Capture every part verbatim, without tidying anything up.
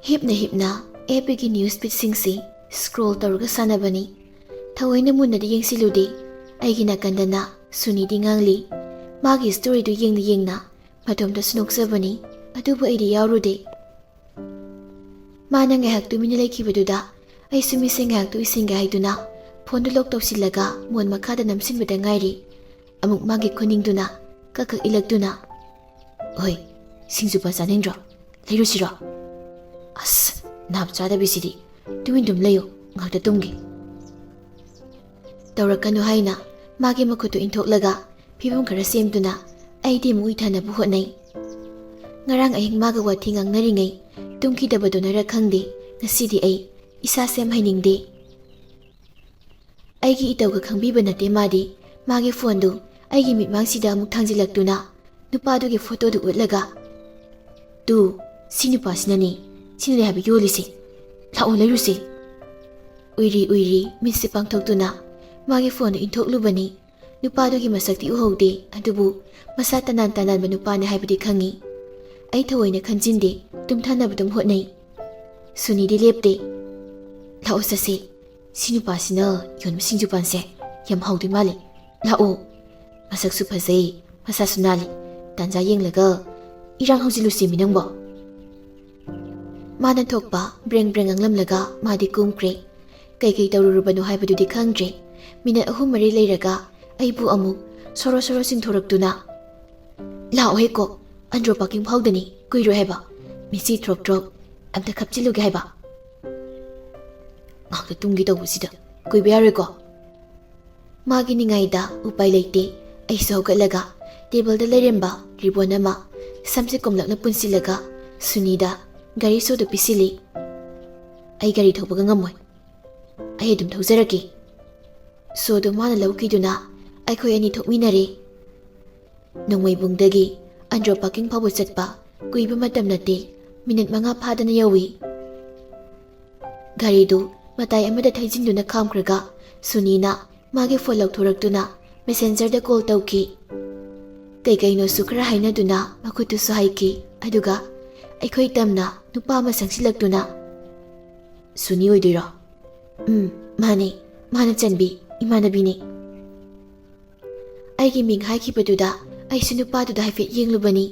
ꯍꯤꯞꯅ ꯍꯤꯞꯅ F ꯕꯤꯒꯤ news ꯐꯤꯗꯁꯤꯡꯁꯤ scroll ꯇꯧꯔꯒ ꯁꯥꯟꯅꯕꯅꯤ꯫ ꯊꯑꯣꯏꯅ ꯃꯨꯟꯅꯗꯤ ꯌꯦꯡꯁꯤꯜꯂꯨꯗꯦ꯫ ꯑꯩꯒꯤ ꯅꯥꯀꯟꯗꯅ ꯁꯨꯅꯤꯗꯤ ꯉꯥꯡꯂꯤ꯫ ꯃꯥꯒꯤ ꯁ꯭ꯇꯣꯔꯤꯗꯨ ꯌꯦꯡꯅ ꯌꯦꯡꯅ ꯃꯇꯣꯝꯇꯁꯨ ꯅꯣꯛꯆꯕꯅꯤ꯫ ꯑꯗꯨꯕꯨ ꯑꯩꯗꯤ ꯌꯥꯎꯔꯨꯗꯦ꯫ ꯃꯥꯅ ꯉꯥꯏꯍꯥꯛ ꯇꯨꯃꯤꯟꯅ ꯂꯩꯈꯤꯕꯗꯨꯗ ꯑꯩꯁꯨ ꯃꯤꯠꯁꯦ ꯉꯥꯏꯍꯥꯛꯇꯨ ꯎꯏꯁꯤꯟꯒꯦ ꯍꯥꯏꯗꯨꯅ ꯐꯣꯟꯗꯨ ꯂꯣꯛ ꯇꯧꯁꯤꯜꯂꯒ ꯃꯣꯟ ꯃꯈꯥꯗ ꯅꯝꯁꯤꯟꯕꯗ ꯉꯥꯏꯔꯤ꯫ ꯑꯃꯨꯛ ꯃꯥꯒꯤ ꯈꯨꯅꯤꯡꯗꯨꯅ ꯀꯛ ꯀꯛ ꯏꯜꯂꯛꯇꯨꯅ, "ꯍꯣꯏ, ꯁꯤꯡꯖꯨꯄꯥꯟ ꯆꯥꯅꯤꯡꯗ꯭ꯔꯣ? ꯂꯩꯔꯨꯁꯤꯔꯣ?" "ꯑꯁ, ꯅꯥꯞ ꯆꯥꯗꯕꯤꯁꯤꯗꯤ꯫ ꯇꯨꯃꯤꯟ ꯇꯨꯝ ꯂꯩꯌꯨ, ꯉꯥꯛꯇ ꯇꯨꯝꯒꯦ꯫" ꯇꯧꯔꯛꯀꯅꯨ ꯍꯥꯏꯅ ꯃꯥꯒꯤ ꯃꯈꯨꯠꯇꯨ ꯏꯟꯊꯣꯛꯂꯒ ꯐꯤꯕꯝ ꯈꯔ ꯁꯦꯝꯗꯨꯅ ꯑꯩꯗꯤ ꯑꯃꯨꯛ ꯎꯏꯊꯅꯕ ꯍꯣꯠꯅꯩ꯫ ꯉꯔꯥꯡ ꯑꯍꯤꯡ ꯃꯥꯒ ꯋꯥꯊꯤ ꯉꯥꯡꯅꯔꯤꯉꯩ ꯇꯨꯝꯈꯤꯗꯕꯗꯨꯅꯔ ꯈꯪꯗꯦ, ꯉꯁꯤꯗꯤ ꯑꯩ ꯏꯁꯥ ꯁꯦꯝ ꯍꯩꯅꯤꯡꯗꯦ꯫ ꯑꯩꯒꯤ ꯏꯇꯧꯒ ꯈꯪꯕꯤꯕ ꯅꯠꯇꯦ ꯃꯥꯗꯤ꯫ ꯃꯥꯒꯤ ꯐꯣꯟꯗꯨ ꯑꯩꯒꯤ ꯃꯤꯠꯃꯥꯡꯁꯤꯗ ꯑꯃꯨꯛ ꯊꯥꯡꯖꯤꯜꯂꯛꯇꯨꯅ ꯅꯨꯄꯥꯗꯨꯒꯤ ꯐꯣꯇꯣꯗꯨ ꯎꯠꯂꯒ, "ꯇꯨ, ꯁꯤ ꯅꯨꯄꯥꯁꯤꯅꯅꯤ, ꯁꯤꯅꯅꯤ ꯍꯥꯏꯕ ꯌꯣꯜꯂꯤꯁꯦ꯫ ꯂꯥꯛꯑꯣ, ꯂꯩꯔꯨꯁꯦ꯫" ꯎꯏꯔꯤ ꯎꯏꯔꯤ ꯃꯤꯠꯁꯦ ꯄꯥꯡꯊꯣꯛꯇꯨꯅ ꯃꯥꯒꯤ ꯐꯣꯟꯗꯨ ꯏꯟꯊꯣꯛꯂꯨꯕꯅꯤ꯫ ꯅꯨꯄꯥꯗꯨꯒꯤ ꯃꯁꯛꯇꯤ ꯎꯍꯧꯗꯦ, ꯑꯗꯨꯕꯨ ꯃꯁꯥ ꯇꯅꯥꯟ ꯇꯅꯥꯟꯕ ꯅꯨꯄꯥꯅꯤ ꯍꯥꯏꯕꯗꯤ ꯈꯪꯉꯤ꯫ ꯑꯩ ꯊꯑꯣꯏꯅ ꯈꯟꯖꯤꯟꯗꯦ, ꯇꯨꯝꯊꯅꯕ ꯑꯗꯨꯝ ꯍꯣꯠꯅꯩ꯫ ꯁꯨꯅꯤꯗꯤ ꯂꯦꯞꯇꯦ꯫ "ꯂꯥꯛꯑꯣ ꯆꯠꯁꯦ꯫ ꯁꯤ ꯅꯨꯄꯥꯁꯤꯅ ꯌꯣꯟꯕ ꯁꯤꯡꯖꯨꯄꯥꯟꯁꯦ ꯌꯥꯝ ꯍꯥꯎꯗꯣꯏ ꯃꯥꯜꯂꯦ꯫ ꯂꯥꯛꯑꯣ꯫ ꯃꯁꯛꯁꯨ ꯐꯖꯩ, ꯃꯁꯥꯁꯨ ꯅꯥꯜꯂꯤ꯫ ꯇꯥꯟꯖꯥ ꯌꯦꯡꯂꯒ ꯏꯔꯥꯡ ꯍꯧꯖꯤꯜꯂꯨꯁꯦꯃꯤ ꯅꯪꯕꯣ꯫" ꯃꯥꯅ ꯊꯣꯛꯄ ꯕ꯭ꯔꯦꯡ ꯕ꯭ꯔꯦꯡ ꯉꯥꯡꯂꯝꯂꯒ ꯃꯥꯗꯤ ꯀꯨꯝꯈ꯭ꯔꯦ꯫ ꯀꯩꯀꯩ ꯇꯧꯔꯨꯔꯕꯅꯣ ꯍꯥꯏꯕꯗꯨꯗꯤ ꯈꯪꯗ꯭ꯔꯦ꯫ ꯃꯤꯅꯠ ꯑꯍꯨꯝ ꯃꯔꯤ ꯂꯩꯔꯒ ꯑꯩꯕꯨ ꯑꯃꯨꯛ ꯁꯣꯔꯣ ꯁꯣꯔꯣ ꯆꯤꯡꯊꯣꯔꯛꯇꯨꯅ, "ꯂꯥꯛꯑꯣꯍꯦ ꯀꯣꯛ, ꯑꯟꯗ꯭ꯔꯣ ꯄꯥꯔꯀꯤꯡ ꯐꯥꯎꯗꯅꯤ, ꯀꯨꯏꯔꯣꯏ ꯍꯥꯏꯕ꯫ ꯃꯤꯠꯁꯤ ꯊ꯭ꯔꯣꯛ ꯊ꯭ꯔꯣꯛ ꯑꯝꯇ ꯈꯞꯆꯤꯜꯂꯨꯒꯦ ꯍꯥꯏꯕ꯫" ꯉꯥꯛꯇ ꯇꯨꯝꯒꯦ ꯇꯧꯕꯁꯤꯗ ꯀꯨꯏꯕ ꯌꯥꯔꯣꯏꯀꯣ꯫ ꯃꯥꯒꯤ ꯅꯤꯡꯉꯥꯏꯗ ꯎꯄꯥꯏ ꯂꯩꯇꯦ꯫ ꯑꯩꯁꯨ ꯍꯧꯒꯠꯂꯒ ꯇꯦꯕꯜꯗ ꯂꯩꯔꯝꯕ ꯔꯤꯕꯣꯟ ꯑꯃ ꯁꯝꯁꯦ ꯀꯣꯝꯂꯞꯅ ꯄꯨꯟꯁꯤꯜꯂꯒ ꯁꯨꯅꯤꯗ ꯒꯥꯔꯤ ꯁꯣꯗꯨ ꯄꯤꯁꯤꯜꯂꯤ꯫ "ꯑꯩ ꯒꯥꯔꯤ ꯊꯧꯕꯒ ꯉꯝꯃꯣꯏ꯫ ꯑꯩ ꯑꯗꯨꯝ ꯊꯧꯖꯔꯒꯦ꯫" ꯁꯣꯗꯨ ꯃꯥꯅ ꯂꯧꯈꯤꯗꯨꯅ ꯑꯩꯈꯣꯏ ꯑꯅꯤ ꯊꯣꯛꯃꯤꯟꯅꯔꯦ꯫ ꯅꯣꯡꯃꯩꯕꯨꯡꯗꯒꯤ ꯑꯟꯗ꯭ꯔꯣ ꯄꯥꯔꯀꯤꯡ ꯐꯥꯎꯕ ꯆꯠꯄ ꯀꯨꯏꯕ ꯃꯇꯝ ꯅꯠꯇꯦ, ꯃꯤꯅꯤꯠ ꯃꯉꯥ ꯐꯥꯗꯅ ꯌꯧꯏ꯫ ꯒꯥꯔꯤꯗꯨ ꯃꯇꯥꯏ ꯑꯃꯗ ꯊꯩꯖꯤꯟꯗꯨꯅ ꯈꯥꯝꯈ꯭ꯔꯒ ꯁꯨꯅꯤꯅ ꯃꯥꯒꯤ ꯐꯣꯟ ꯂꯧꯊꯣꯔꯛꯇꯨꯅ ꯃꯦꯁꯦꯟꯖꯔꯗ ꯀꯣꯜ ꯇꯧꯈꯤ꯫ ꯀꯩꯀꯩꯅꯣꯁꯨ ꯈꯔ ꯍꯥꯏꯅꯗꯨꯅ ꯃꯈꯨꯠꯇꯨꯁꯨ ꯍꯥꯏꯈꯤ, ꯑꯗꯨꯒ ꯑꯩꯈꯣꯏ ꯇꯝꯅ ꯅꯨꯄꯥ ꯑꯃ ꯆꯪꯁꯤꯜꯂꯛꯇꯨꯅ, "ꯁꯨꯅꯤ ꯑꯣꯏꯗꯣꯏꯔꯣ?" "ꯎꯝ, ꯃꯥꯅꯦ꯫ ꯃꯥꯅ ꯆꯟꯕꯤ, ꯏꯃꯥꯟꯅꯕꯤꯅꯦ꯫" ꯑꯩꯒꯤ ꯃꯤꯡ ꯍꯥꯏꯈꯤꯕꯗꯨꯗ ꯑꯩꯁꯨ ꯅꯨꯄꯥꯗꯨꯗ ꯍꯥꯏꯐꯦꯠ ꯌꯦꯡꯂꯨꯕꯅꯤ꯫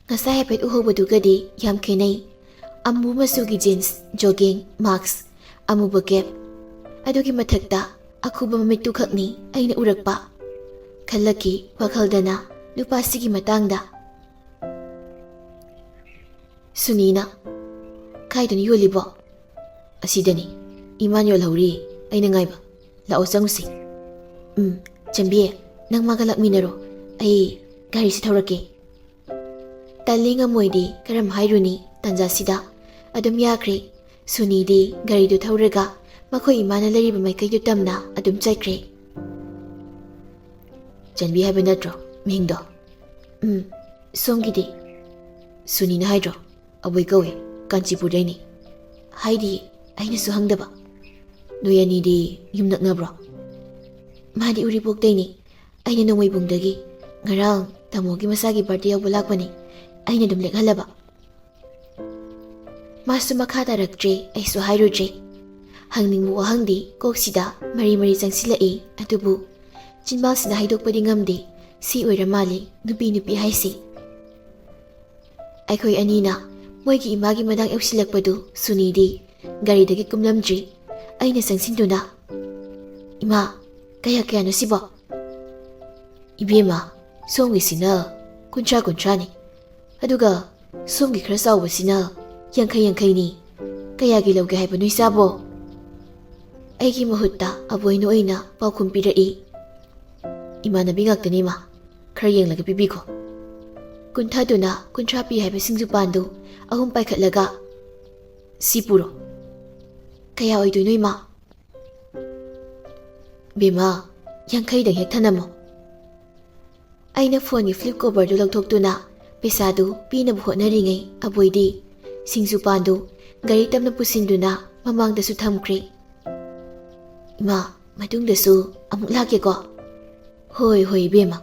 ꯉꯁꯥꯏ ꯍꯥꯏꯐꯦꯠ ꯎꯍꯧꯕꯗꯨꯒꯗꯤ ꯌꯥꯝ ꯈꯦꯠꯅꯩ꯫ ꯑꯃꯨ ꯃꯆꯨꯒꯤ ꯖꯤꯟꯁ, ꯖꯣꯒꯤꯡ, ꯃꯥꯛꯁ, ꯑꯃꯨꯕ ꯀꯦꯞ꯫ ꯑꯗꯨꯒꯤ ꯃꯊꯛꯇ ꯑꯈꯨꯕ ꯃꯃꯤꯠꯇꯨ ꯈꯛꯅꯤ ꯑꯩꯅ ꯎꯔꯛꯄ꯫ ꯈꯜꯂꯛꯈꯤ ꯋꯥꯈꯜꯗꯅ ꯅꯨꯄꯥꯁꯤꯒꯤ ꯃꯇꯥꯡꯗ꯫ ꯁꯨꯅꯤꯅ, "ꯀꯥꯏꯗꯅꯣ ꯌꯣꯜꯂꯤꯕꯣ?" "ꯑꯁꯤꯗꯅꯤ꯫ ꯏꯃꯥꯅ ꯌꯣꯜꯍꯧꯔꯤ꯫ ꯑꯩꯅ ꯉꯥꯏꯕ꯫ ꯂꯥꯛꯑꯣ, ꯆꯪꯉꯨꯁꯤ꯫" "ꯎꯝ, ꯆꯟꯕꯤ, ꯅꯪ ꯃꯥꯒ ꯂꯥꯛꯃꯤꯟꯅꯔꯣ꯫ ꯑꯩ ꯒꯥꯔꯤꯁꯤ ꯊꯧꯔꯛꯀꯦ꯫" ꯇꯜꯂꯤ ꯉꯝꯃꯣꯏꯗꯤ ꯀꯔꯝ ꯍꯥꯏꯔꯨꯅꯤ ꯇꯥꯟꯖꯥꯁꯤꯗ꯫ ꯑꯗꯨꯝ ꯌꯥꯈ꯭ꯔꯦ꯫ ꯁꯨꯅꯤꯗꯤ ꯒꯥꯔꯤꯗꯨ ꯊꯧꯔꯒ ꯃꯈꯣꯏ ꯏꯃꯥꯅ ꯂꯩꯔꯤꯕ ꯃꯥꯏꯀꯩꯗꯨ ꯇꯝꯅ ꯑꯗꯨꯝ ꯆꯠꯈ꯭ꯔꯦ꯫ "ꯆꯟꯕꯤ ꯍꯥꯏꯕ ꯅꯠꯇ꯭ꯔꯣ ꯃꯤꯡꯗꯣ?" "ꯎꯝ, ꯁꯣꯝꯒꯤꯗꯤ?" "ꯁꯨꯅꯤꯅ ꯍꯥꯏꯗ꯭ꯔꯣ? ꯑꯕꯣꯏ ꯀꯧꯏ, ꯀꯥꯟꯆꯤꯄꯨꯔꯗꯩꯅꯤ꯫" "ꯍꯥꯏꯗꯤ, ꯑꯩꯅꯁꯨ ꯍꯪꯗꯕ꯫" "ꯅꯣꯏ ꯑꯅꯤꯗꯤ ꯌꯨꯝ ꯅꯛꯅꯕ꯭ꯔꯣ?" "ꯃꯥꯗꯤ ꯎꯔꯤꯄꯣꯛꯇꯩꯅꯤ꯫ ꯑꯩꯅ ꯅꯣꯡꯃꯩꯕꯨꯡꯗꯒꯤ꯫ ꯉꯔꯥꯡ ꯇꯥꯃꯣꯒꯤ ꯃꯆꯥꯒꯤ ꯕꯥꯔꯗꯦ ꯌꯥꯎꯕ ꯂꯥꯛꯄꯅꯤ꯫ ꯑꯩꯅ ꯑꯗꯨꯝ ꯂꯦꯛꯍꯜꯂꯕ꯫" ꯃꯥꯁꯨ ꯃꯈꯥ ꯇꯥꯔꯛꯇ꯭ꯔꯦ, ꯑꯩꯁꯨ ꯍꯥꯏꯔꯨꯗ꯭ꯔꯦ꯫ ꯍꯪꯅꯤꯡꯕ ꯋꯥꯍꯪꯗꯤ ꯀꯣꯛꯁꯤꯗ ꯃꯔꯤ ꯃꯔꯤ ꯆꯪꯁꯤꯜꯂꯛꯏ, ꯑꯗꯨꯕꯨ ꯆꯤꯟꯕꯥꯜꯁꯤꯅ ꯍꯥꯏꯗꯣꯛꯄꯗꯤ ꯉꯝꯗꯦ꯫ ꯁꯤ ꯑꯣꯏꯔ ꯃꯥꯜꯂꯦ ꯅꯨꯄꯤ ꯅꯨꯄꯤ ꯍꯥꯏꯁꯤ꯫ ꯑꯩꯈꯣꯏ ꯑꯅꯤꯅ ꯃꯣꯏꯒꯤ ꯏꯃꯥꯒꯤ ꯃꯅꯥꯛ ꯌꯧꯁꯤꯜꯂꯛꯄꯗꯨ ꯁꯨꯅꯤꯗꯤ ꯒꯥꯔꯤꯗꯒꯤ ꯀꯨꯝꯂꯝꯗ꯭ꯔꯤ꯫ ꯑꯩꯅ ꯆꯪꯁꯤꯟꯗꯨꯅ, "ꯏꯃꯥ, ꯀꯌꯥ ꯀꯌꯥꯅꯣ ꯁꯤꯕꯣ?" "ꯏꯕꯦꯝꯃ, ꯁꯣꯝꯒꯤꯁꯤꯅ ꯀꯨꯟꯊ꯭ꯔꯥ ꯀꯨꯟꯊ꯭ꯔꯥꯅꯤ꯫ ꯑꯗꯨꯒ ꯁꯣꯝꯒꯤ ꯈꯔ ꯆꯥꯎꯕꯁꯤꯅ ꯌꯥꯡꯈꯩ ꯌꯥꯡꯈꯩꯅꯤ꯫ ꯀꯌꯥꯒꯤ ꯂꯧꯒꯦ ꯍꯥꯏꯕꯅꯣ ꯏꯆꯥꯕꯣ?" ꯑꯩꯒꯤ ꯃꯍꯨꯠꯇ ꯑꯕꯣꯏꯅ ꯑꯣꯏꯅ ꯄꯥꯎꯈꯨꯝ ꯄꯤꯔꯛꯏ꯫ "ꯏꯃꯥꯟꯅꯕꯤ ꯉꯥꯛꯇꯅꯤ ꯏꯃꯥ, ꯈꯔ ꯌꯦꯡꯂꯒ ꯄꯤꯕꯤꯈꯣ꯫" ꯀꯨꯟꯊꯗꯨꯅ ꯀꯨꯟꯊ꯭ꯔꯥ ꯄꯤ ꯍꯥꯏꯕ ꯁꯤꯡꯖꯨ ꯄꯥꯟꯗꯨ ꯑꯍꯨꯝ ꯄꯥꯏꯈꯠꯂꯒ, "ꯁꯤ ꯄꯨꯔꯣ꯫" "ꯀꯌꯥ ꯑꯣꯏꯗꯣꯏꯅꯣ ꯏꯃꯥ?" "ꯕꯦꯝꯃ, ꯌꯥꯡꯈꯩꯗꯪ ꯍꯦꯛ ꯊꯅꯝꯃꯣ꯫" ꯑꯩꯅ ꯐꯣꯟꯒꯤ ꯐ꯭ꯂꯤꯞ ꯀꯣꯚꯔꯗꯨ ꯂꯧꯊꯣꯛꯇꯨꯅ ꯄꯩꯁꯥꯗꯨ ꯄꯤꯅꯕ ꯍꯣꯠꯅꯔꯤꯉꯩ ꯑꯕꯣꯏꯗꯤ ꯁꯤꯡꯖꯨ ꯄꯥꯟꯗꯨ ꯒꯥꯔꯤ ꯇꯞꯅ ꯄꯨꯁꯤꯟꯗꯨꯅ ꯃꯃꯥꯡꯗꯁꯨ ꯊꯝꯈ꯭ꯔꯦ꯫ "ꯏꯃꯥ, ꯃꯇꯨꯡꯗꯁꯨ ꯑꯃꯨꯛ ꯂꯥꯛꯀꯦꯀꯣ꯫" "ꯍꯣꯏ, ꯍꯣꯏ, ꯏꯕꯦꯝꯃ꯫"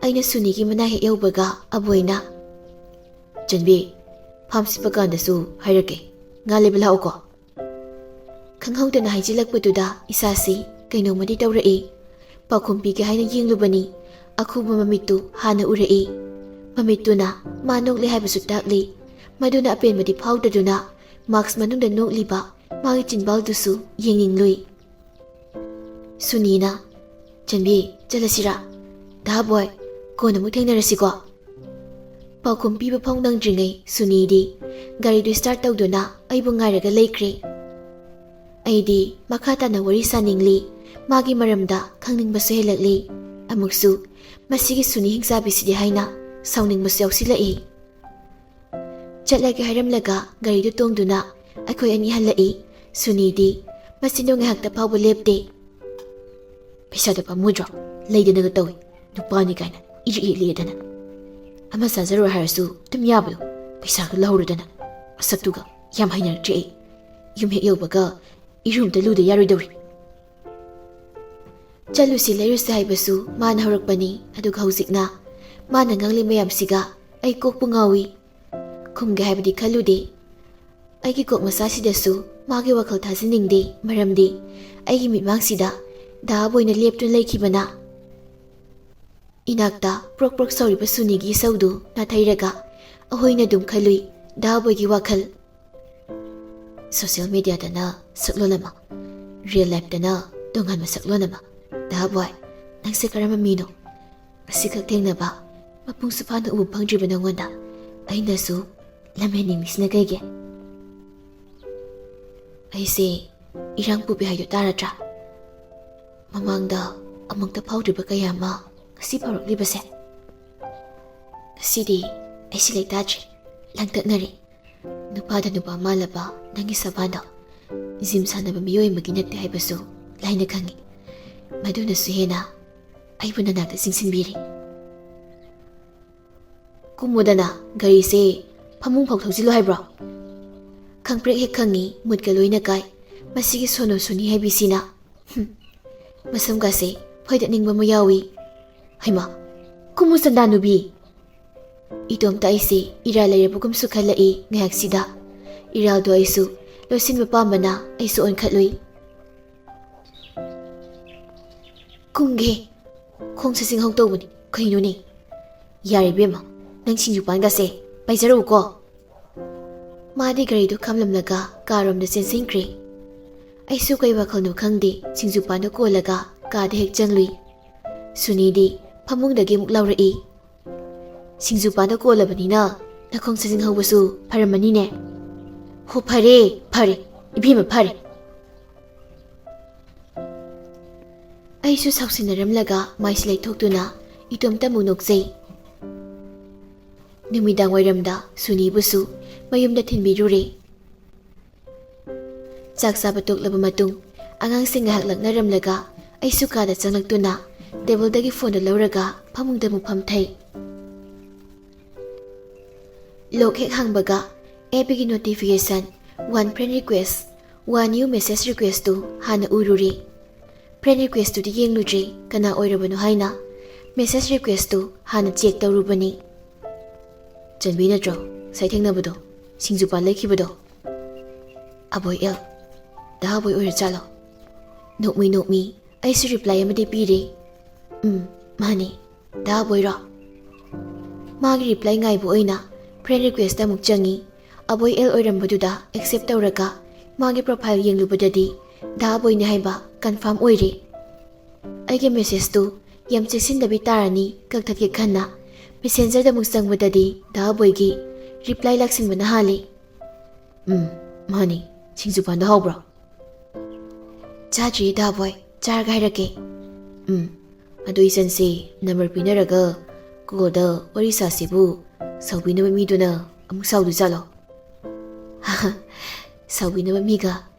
ꯑꯩꯅ ꯁꯨꯅꯤꯒꯤ ꯃꯅꯥꯛ ꯍꯦꯛ ꯌꯧꯕꯒ ꯑꯕꯣꯏꯅ, "ꯆꯟꯕꯤ, ꯐꯥꯝ ꯁꯤꯠꯄ ꯀꯥꯟꯗꯁꯨ ꯍꯥꯏꯔꯛꯀꯦ, ꯉꯥ ꯂꯩꯕ ꯂꯥꯛꯎꯀꯣ?" ꯈꯪꯍꯧꯗꯅ ꯍꯥꯏꯖꯤꯜꯂꯛꯄꯗꯨꯗ ꯏꯁꯥꯁꯤ ꯀꯩꯅꯣꯝꯃꯗꯤ ꯇꯧꯔꯛꯏ꯫ ꯄꯥꯎꯈꯨꯝ ꯄꯤꯒꯦ ꯍꯥꯏꯅ ꯌꯦꯡꯂꯨꯕꯅꯤ, ꯑꯈꯨꯕ ꯃꯃꯤꯠꯇꯨ ꯍꯥꯟꯅ ꯎꯔꯛꯏ꯫ ꯃꯃꯤꯠꯇꯨꯅ ꯃꯥ ꯅꯣꯛꯂꯦ ꯍꯥꯏꯕꯁꯨ ꯇꯥꯛꯂꯤ꯫ ꯃꯗꯨꯅ ꯑꯄꯦꯟꯕꯗꯤ ꯐꯥꯎꯗꯗꯨꯅ ꯃꯥꯛꯁ ꯃꯅꯨꯡꯗ ꯅꯣꯛꯂꯤꯕ ꯃꯥꯒꯤ ꯆꯤꯟꯕꯥꯜꯗꯨꯁꯨ ꯌꯦꯡꯅꯤꯡꯂꯨꯏ꯫ ꯁꯨꯅꯤꯅ, "ꯆꯟꯕꯤ, ꯆꯠꯂꯁꯤꯔꯥ? ꯗꯥ ꯕꯣꯏ, ꯀꯣꯟꯅ ꯑꯃꯨꯛ ꯊꯦꯡꯅꯔꯁꯤꯀꯣ?" ꯄꯥꯎꯈꯨꯝ ꯄꯤꯕ ꯐꯥꯎ ꯅꯪꯗ꯭ꯔꯤꯉꯩ ꯁꯨꯅꯤꯗꯤ ꯒꯥꯔꯤꯗꯨ ꯁ꯭ꯇꯥꯔꯠ ꯇꯧꯗꯨꯅ ꯑꯩꯕꯨ ꯉꯥꯏꯔꯒ ꯂꯩꯈ꯭ꯔꯦ꯫ ꯑꯩꯗꯤ ꯃꯈꯥ ꯇꯥꯅ ꯋꯥꯔꯤ ꯁꯥꯅꯤꯡꯂꯤ, ꯃꯥꯒꯤ ꯃꯔꯝꯗ ꯈꯪꯅꯤꯡꯕꯁꯨ ꯍꯦꯜꯂꯛꯂꯤ꯫ ꯑꯃꯨꯛꯁꯨ ꯃꯁꯤꯒꯤ ꯁꯨꯅꯤ ꯍꯤꯡꯆꯥꯕꯤꯁꯤꯗꯤ ꯍꯥꯏꯅ ꯁꯥꯎꯅꯤꯡꯕꯁꯨ ꯌꯥꯎꯁꯤꯜꯂꯛꯏ꯫ ꯆꯠꯂꯒꯦ ꯍꯥꯏꯔꯝꯂꯒ ꯒꯥꯔꯤꯗꯨ ꯇꯣꯡꯗꯨꯅ ꯑꯩꯈꯣꯏ ꯑꯅꯤ ꯍꯜꯂꯛꯏ꯫ ꯁꯨꯅꯤꯗꯤ ꯃꯆꯤꯟꯗꯣ ꯉꯥꯏꯍꯥꯛꯇ ꯐꯥꯎꯕ ꯂꯦꯞꯇꯦ꯫ "ꯄꯩꯁꯥꯗꯣ ꯄꯥꯝꯃꯨꯗ꯭ꯔꯣ? ꯂꯩꯗꯅꯒ ꯇꯧꯏ, ꯅꯨꯄꯥꯅꯤ ꯀꯥꯏꯅ ꯏꯔꯤꯛ ꯏꯔꯤꯛꯂꯦꯗꯅ꯫ ꯑꯃ ꯆꯥꯖꯔꯣꯏ ꯍꯥꯏꯔꯁꯨ ꯑꯗꯨꯝ ꯌꯥꯕꯗꯣ, ꯄꯩꯁꯥꯒ ꯂꯧꯍꯧꯔꯗꯅ꯫ ꯃꯁꯛꯇꯨꯒ ꯌꯥꯝ ꯍꯩꯅꯔꯛꯇ꯭ꯔꯦ ꯑꯩ꯫ ꯌꯨꯝ ꯍꯦꯛ ꯌꯧꯕꯒ ꯏꯔꯨ ꯑꯝꯇ ꯂꯨꯗ ꯌꯥꯔꯣꯏꯗꯧꯔꯤ꯫" ꯆꯠꯂꯨꯁꯤ ꯂꯩꯔꯨꯁꯤ ꯍꯥꯏꯕꯁꯨ ꯃꯥꯅ ꯍꯧꯔꯛꯄꯅꯤ, ꯑꯗꯨꯒ ꯍꯧꯖꯤꯛꯅ ꯃꯥꯅ ꯉꯥꯡꯂꯤ ꯃꯌꯥꯝꯁꯤꯒ ꯑꯩ ꯀꯣꯛꯄꯨ ꯉꯥꯎꯏ꯫ ꯈꯨꯝꯒꯦ ꯍꯥꯏꯕꯗꯤ ꯈꯜꯂꯨꯗꯦ꯫ ꯑꯩꯒꯤ ꯀꯣꯛ ꯃꯆꯥꯁꯤꯗꯁꯨ ꯃꯥꯒꯤ ꯋꯥꯈꯜ ꯊꯥꯖꯅꯤꯡꯗꯦ, ꯃꯔꯝꯗꯤ ꯑꯩꯒꯤ ꯃꯤꯠꯃꯥꯡꯁꯤꯗ ꯗꯥ ꯕꯣꯏꯅ ꯂꯦꯞꯇꯨꯅ ꯂꯩꯈꯤꯕꯅ꯫ ꯏꯅꯥꯛꯇ ꯄ꯭ꯔꯣꯛ ꯄ꯭ꯔꯣꯛ ꯁꯧꯔꯤꯕ ꯁꯨꯅꯤꯒꯤ ꯏꯁꯧꯗꯨ ꯅꯥꯊꯩꯔꯒ ꯑꯍꯣꯏꯅ ꯑꯗꯨꯝ ꯈꯜꯂꯨꯏ ꯗꯥ ꯕꯣꯏꯒꯤ ꯋꯥꯈꯜ꯫ ꯁꯣꯁꯤꯌꯦꯜ ꯃꯤꯗꯤꯌꯥꯗꯅ ꯁꯛꯂꯣꯟ ꯑꯃ, ꯔꯤꯌꯦꯜ ꯂꯥꯏꯐꯇꯅ ꯇꯣꯉꯥꯟꯕ ꯁꯛꯂꯣꯟ ꯑꯃ꯫ ꯗꯥ ꯕꯣꯏ, ꯅꯪꯁꯦ ꯀꯔꯝꯕ ꯃꯤꯅꯣ? ꯑꯁꯤꯈꯛ ꯊꯦꯡꯅꯕ, ꯃꯄꯨꯡꯁꯨ ꯐꯥꯅ ꯎꯕ ꯐꯪꯗ꯭ꯔꯤꯕ ꯅꯉꯣꯟꯗ ꯑꯩꯅꯁꯨ ꯂꯝꯍꯦꯟꯅꯤꯡꯂꯤꯁꯤꯅ ꯀꯩꯒꯤ? ꯑꯩꯁꯦ ꯏꯔꯥꯡ ꯄꯨꯕꯤ ꯍꯥꯏꯗꯣ ꯇꯥꯔꯗ꯭ꯔꯥ? ꯃꯃꯥꯡꯗ ꯑꯃꯨꯛꯇ ꯐꯥꯎꯗ꯭ꯔꯤꯕ ꯀꯌꯥ ꯑꯃ ꯉꯁꯤ ꯐꯥꯎꯔꯛꯂꯤꯕꯁꯦ꯫ ꯉꯁꯤꯗꯤ ꯑꯩꯁꯦ ꯂꯩꯇꯥꯗ꯭ꯔꯦ, ꯂꯥꯡꯇꯛꯅꯔꯦ꯫ ꯅꯨꯄꯥꯗ ꯅꯨꯄꯥ ꯃꯥꯜꯂꯕ ꯅꯪꯒꯤ ꯁꯕꯥꯟꯗꯣ ꯖꯤꯝ ꯁꯥꯟꯅꯕ ꯃꯤꯑꯣꯏ ꯑꯃꯒꯤ ꯅꯠꯇꯦ ꯍꯥꯏꯕꯁꯨ ꯂꯥꯏꯅ ꯈꯪꯉꯤ꯫ ꯃꯗꯨꯅꯁꯨ ꯍꯦꯟꯅ ꯑꯩꯕꯨ ꯅꯅꯥꯛꯇ ꯆꯤꯡꯁꯤꯟꯕꯤꯔꯤ꯫ ꯀꯨꯝꯃꯨꯗꯅ, ꯒꯥꯔꯤꯁꯦ ꯐꯃꯨꯡ ꯐꯥꯎ ꯊꯧꯖꯤꯜꯂꯨ ꯍꯥꯏꯕ꯭ꯔꯣ? ꯈꯪꯄ꯭ꯔꯦꯛ ꯍꯦꯛ ꯈꯪꯉꯤ, ꯃꯨꯠꯀ ꯂꯣꯏꯅ ꯀꯥꯏ꯫ ꯃꯁꯤꯒꯤ ꯁꯣꯅꯣ ꯁꯨꯅꯤ ꯍꯥꯏꯕꯤꯁꯤꯅ꯫ ꯍꯨꯝ꯫ ꯃꯁꯝꯒꯁꯦ ꯐꯣꯏꯗꯠꯅꯤꯡꯕ ꯑꯃ ꯌꯥꯎꯏ꯫ ꯍꯩꯃꯥ, ꯀꯨꯝꯃꯨ ꯆꯟꯗꯥ ꯅꯨꯕꯤ꯫ ꯏꯇꯣꯝꯇ ꯑꯩꯁꯦ ꯏꯔꯥꯜ ꯂꯩꯔꯕꯒꯨꯝꯁꯨ ꯈꯜꯂꯛꯏ ꯉꯥꯏꯍꯥꯛꯁꯤꯗ꯫ ꯏꯔꯥꯜꯗꯣ ꯑꯩꯁꯨ ꯂꯣꯠꯁꯤꯟꯕ ꯄꯥꯝꯕꯅ ꯑꯩꯁꯨ ꯑꯣꯟꯈꯠꯂꯨꯏ꯫ ꯀꯨꯝꯒꯦ꯫ ꯈꯣꯡꯁꯦ ꯆꯤꯡꯍꯧ ꯇꯧꯕꯅꯤ꯫ ꯀꯩꯅꯣꯅꯦ? ꯌꯥꯔꯦ ꯏꯕꯦꯝꯃ, ꯅꯪ ꯁꯤꯡꯖꯨ ꯄꯥꯟꯒꯁꯦ ꯄꯥꯏꯖꯔꯛꯎꯀꯣ꯫ ꯃꯥꯗꯤ ꯒꯥꯔꯤꯗꯨ ꯈꯥꯝꯂꯝꯂꯒ ꯀꯥꯔꯣꯝꯗ ꯆꯦꯟꯁꯤꯟꯈ꯭ꯔꯦ꯫ ꯑꯩꯁꯨ ꯀꯩ ꯋꯥꯈꯜꯅꯣ ꯈꯪꯗꯦ, ꯁꯤꯡꯖꯨ ꯄꯥꯟꯗꯨ ꯀꯣꯜꯂꯒ ꯀꯥꯗ ꯍꯦꯛ ꯆꯪꯂꯨꯏ꯫ ꯁꯨꯅꯤꯗꯤ ꯐꯃꯨꯡꯗꯒꯤ ꯑꯃꯨꯛ ꯂꯥꯎꯔꯛꯏ, "ꯁꯤꯡꯖꯨ ꯄꯥꯟꯗ ꯀꯣꯜꯂꯕꯅꯤꯅ ꯅꯈꯣꯡ ꯁꯥꯖꯤꯟ ꯍꯧꯕꯁꯨ ꯐꯔꯝꯃꯅꯤꯅꯦ?" "ꯍꯣ, ꯐꯔꯦ, ꯐꯔꯦ, ꯏꯕꯦꯝꯃ, ꯐꯔꯦ꯫" ꯑꯩꯁꯨ ꯁꯥꯎꯁꯤꯟꯅꯔꯝꯂꯒ ꯃꯥꯏꯁꯤ ꯂꯩꯊꯣꯛꯇꯨꯅ ꯏꯇꯣꯝꯇ ꯑꯃꯨꯛ ꯅꯣꯛꯆꯩ꯫ ꯅꯨꯃꯤꯗꯥꯡ ꯋꯥꯏꯔꯝꯗ ꯁꯨꯅꯤꯕꯨꯁꯨ ꯃꯌꯨꯝꯗ ꯊꯤꯟꯕꯤꯔꯨꯔꯦ꯫ ꯆꯥꯛ ꯆꯥꯕ ꯇꯣꯛꯂꯕ ꯃꯇꯨꯡ ꯑꯉꯥꯡꯁꯤꯡ ꯉꯥꯏꯍꯥꯛ ꯂꯛꯅꯔꯝꯂꯒ ꯑꯩꯁꯨ ꯀꯥꯗ ꯆꯪꯂꯛꯇꯨꯅ ꯇꯦꯕꯜꯗꯒꯤ ꯐꯣꯟꯗꯨ ꯂꯧꯔꯒ ꯐꯃꯨꯡꯗ ꯑꯃꯨꯛ ꯐꯝꯊꯩ꯫ ꯂꯣꯛ ꯍꯦꯛ ꯍꯥꯡꯕꯒ ꯑꯦꯞ ꯕꯤꯒꯤ notification, "One friend request, one new message request" ꯇꯨ ꯍꯥꯟꯅ ꯎꯔꯨꯔꯦ꯫ ꯐ꯭ꯔꯦꯟ ꯔꯤꯀ꯭ꯋꯦꯁꯇꯨꯗꯤ ꯌꯦꯡꯂꯨꯗ꯭ꯔꯤ, ꯀꯅꯥ ꯑꯣꯏꯔꯕꯅꯣ ꯍꯥꯏꯅ ꯃꯦꯁꯦꯖ ꯔꯤꯀ꯭ꯋꯦꯁꯇꯨ ꯍꯥꯟꯅ ꯆꯦꯛ ꯇꯧꯔꯨꯕꯅꯤ꯫ "ꯆꯟꯕꯤ ꯅꯠꯇ꯭ꯔꯣ ꯉꯁꯥꯏ ꯊꯦꯡꯅꯕꯗꯣ, ꯁꯤꯡꯖꯨ ꯄꯥꯟ ꯂꯩꯈꯤꯕꯗꯣ?" "ꯑꯕꯣꯏ ꯑꯦꯜ, ꯗꯥ ꯑꯕꯣꯏ ꯑꯣꯏꯔ ꯖꯥꯠꯂꯣ?" ꯅꯣꯛꯃꯤ ꯅꯣꯛꯃꯤ ꯑꯩꯁꯨ ꯔꯤꯄ꯭ꯂꯥꯏ ꯑꯃꯗꯤ ꯄꯤꯔꯦ꯫ "ꯎꯝ, ꯃꯥꯅꯤ꯫ ꯗꯥ ꯑꯕꯣꯏꯔꯣ?" ꯃꯥꯒꯤ ꯔꯤꯄ꯭ꯂꯥꯏ ꯉꯥꯏꯕ ꯑꯣꯏꯅ ꯐ꯭ꯔꯦꯟ ꯔꯤꯀ꯭ꯋꯦꯁꯇ ꯑꯃꯨꯛ ꯆꯪꯉꯤ꯫ ꯑꯕꯣꯏ ꯑꯦꯜ ꯑꯣꯏꯔꯝꯕꯗꯨꯗ ꯑꯦꯛꯁꯦꯞ ꯇꯧꯔꯒ ꯃꯥꯒꯤ ꯄ꯭ꯔꯣꯐꯥꯏꯜ ꯌꯦꯡꯂꯨꯕꯗꯗꯤ ꯗꯥ ꯑꯕꯣꯏꯅꯤ ꯍꯥꯏꯕ ꯀꯟꯐꯥꯔꯝ ꯑꯣꯏꯔꯦ꯫ ꯑꯩꯒꯤ ꯃꯦꯁꯦꯖꯇꯨ ꯌꯥꯝ ꯆꯦꯛꯁꯤꯟꯗꯕꯤ ꯇꯥꯔꯅꯤ ꯀꯛꯊꯠꯀꯦ ꯈꯟꯅ ꯃꯦꯁꯦꯟꯖꯔꯗ ꯑꯃꯨꯛ ꯆꯪꯕꯗꯗꯤ ꯗꯥ ꯑꯕꯣꯏꯒꯤ ꯔꯤꯄ꯭ꯂꯥꯏ ꯂꯥꯛꯁꯤꯟꯕꯅ ꯍꯥꯜꯂꯤ꯫ "ꯎꯝ, ꯃꯥꯅꯤ꯫ ꯁꯤꯡꯖꯨ ꯄꯥꯟꯗꯣ ꯍꯥꯎꯕ꯭ꯔꯣ?" "ꯆꯥꯗ꯭ꯔꯤꯌꯦ ꯗꯥ ꯑꯕꯣꯏ, ꯆꯥꯔꯒ ꯍꯥꯏꯔꯛꯀꯦ꯫" "ꯎꯝ, ꯑꯗꯨ ꯏꯆꯟꯁꯦ ꯅꯝꯕꯔ ꯄꯤꯅꯔꯒ ꯀꯣꯜꯗ ꯋꯥꯔꯤ ꯁꯥꯁꯤꯕꯨ ꯁꯥꯎꯕꯤꯅꯕ ꯃꯤꯗꯨꯅ ꯑꯃꯨꯛ ꯁꯥꯎꯗꯣꯏꯖꯥꯠꯂꯣ?" "ꯁꯥꯎꯕꯤꯅꯕ ꯃꯤꯒ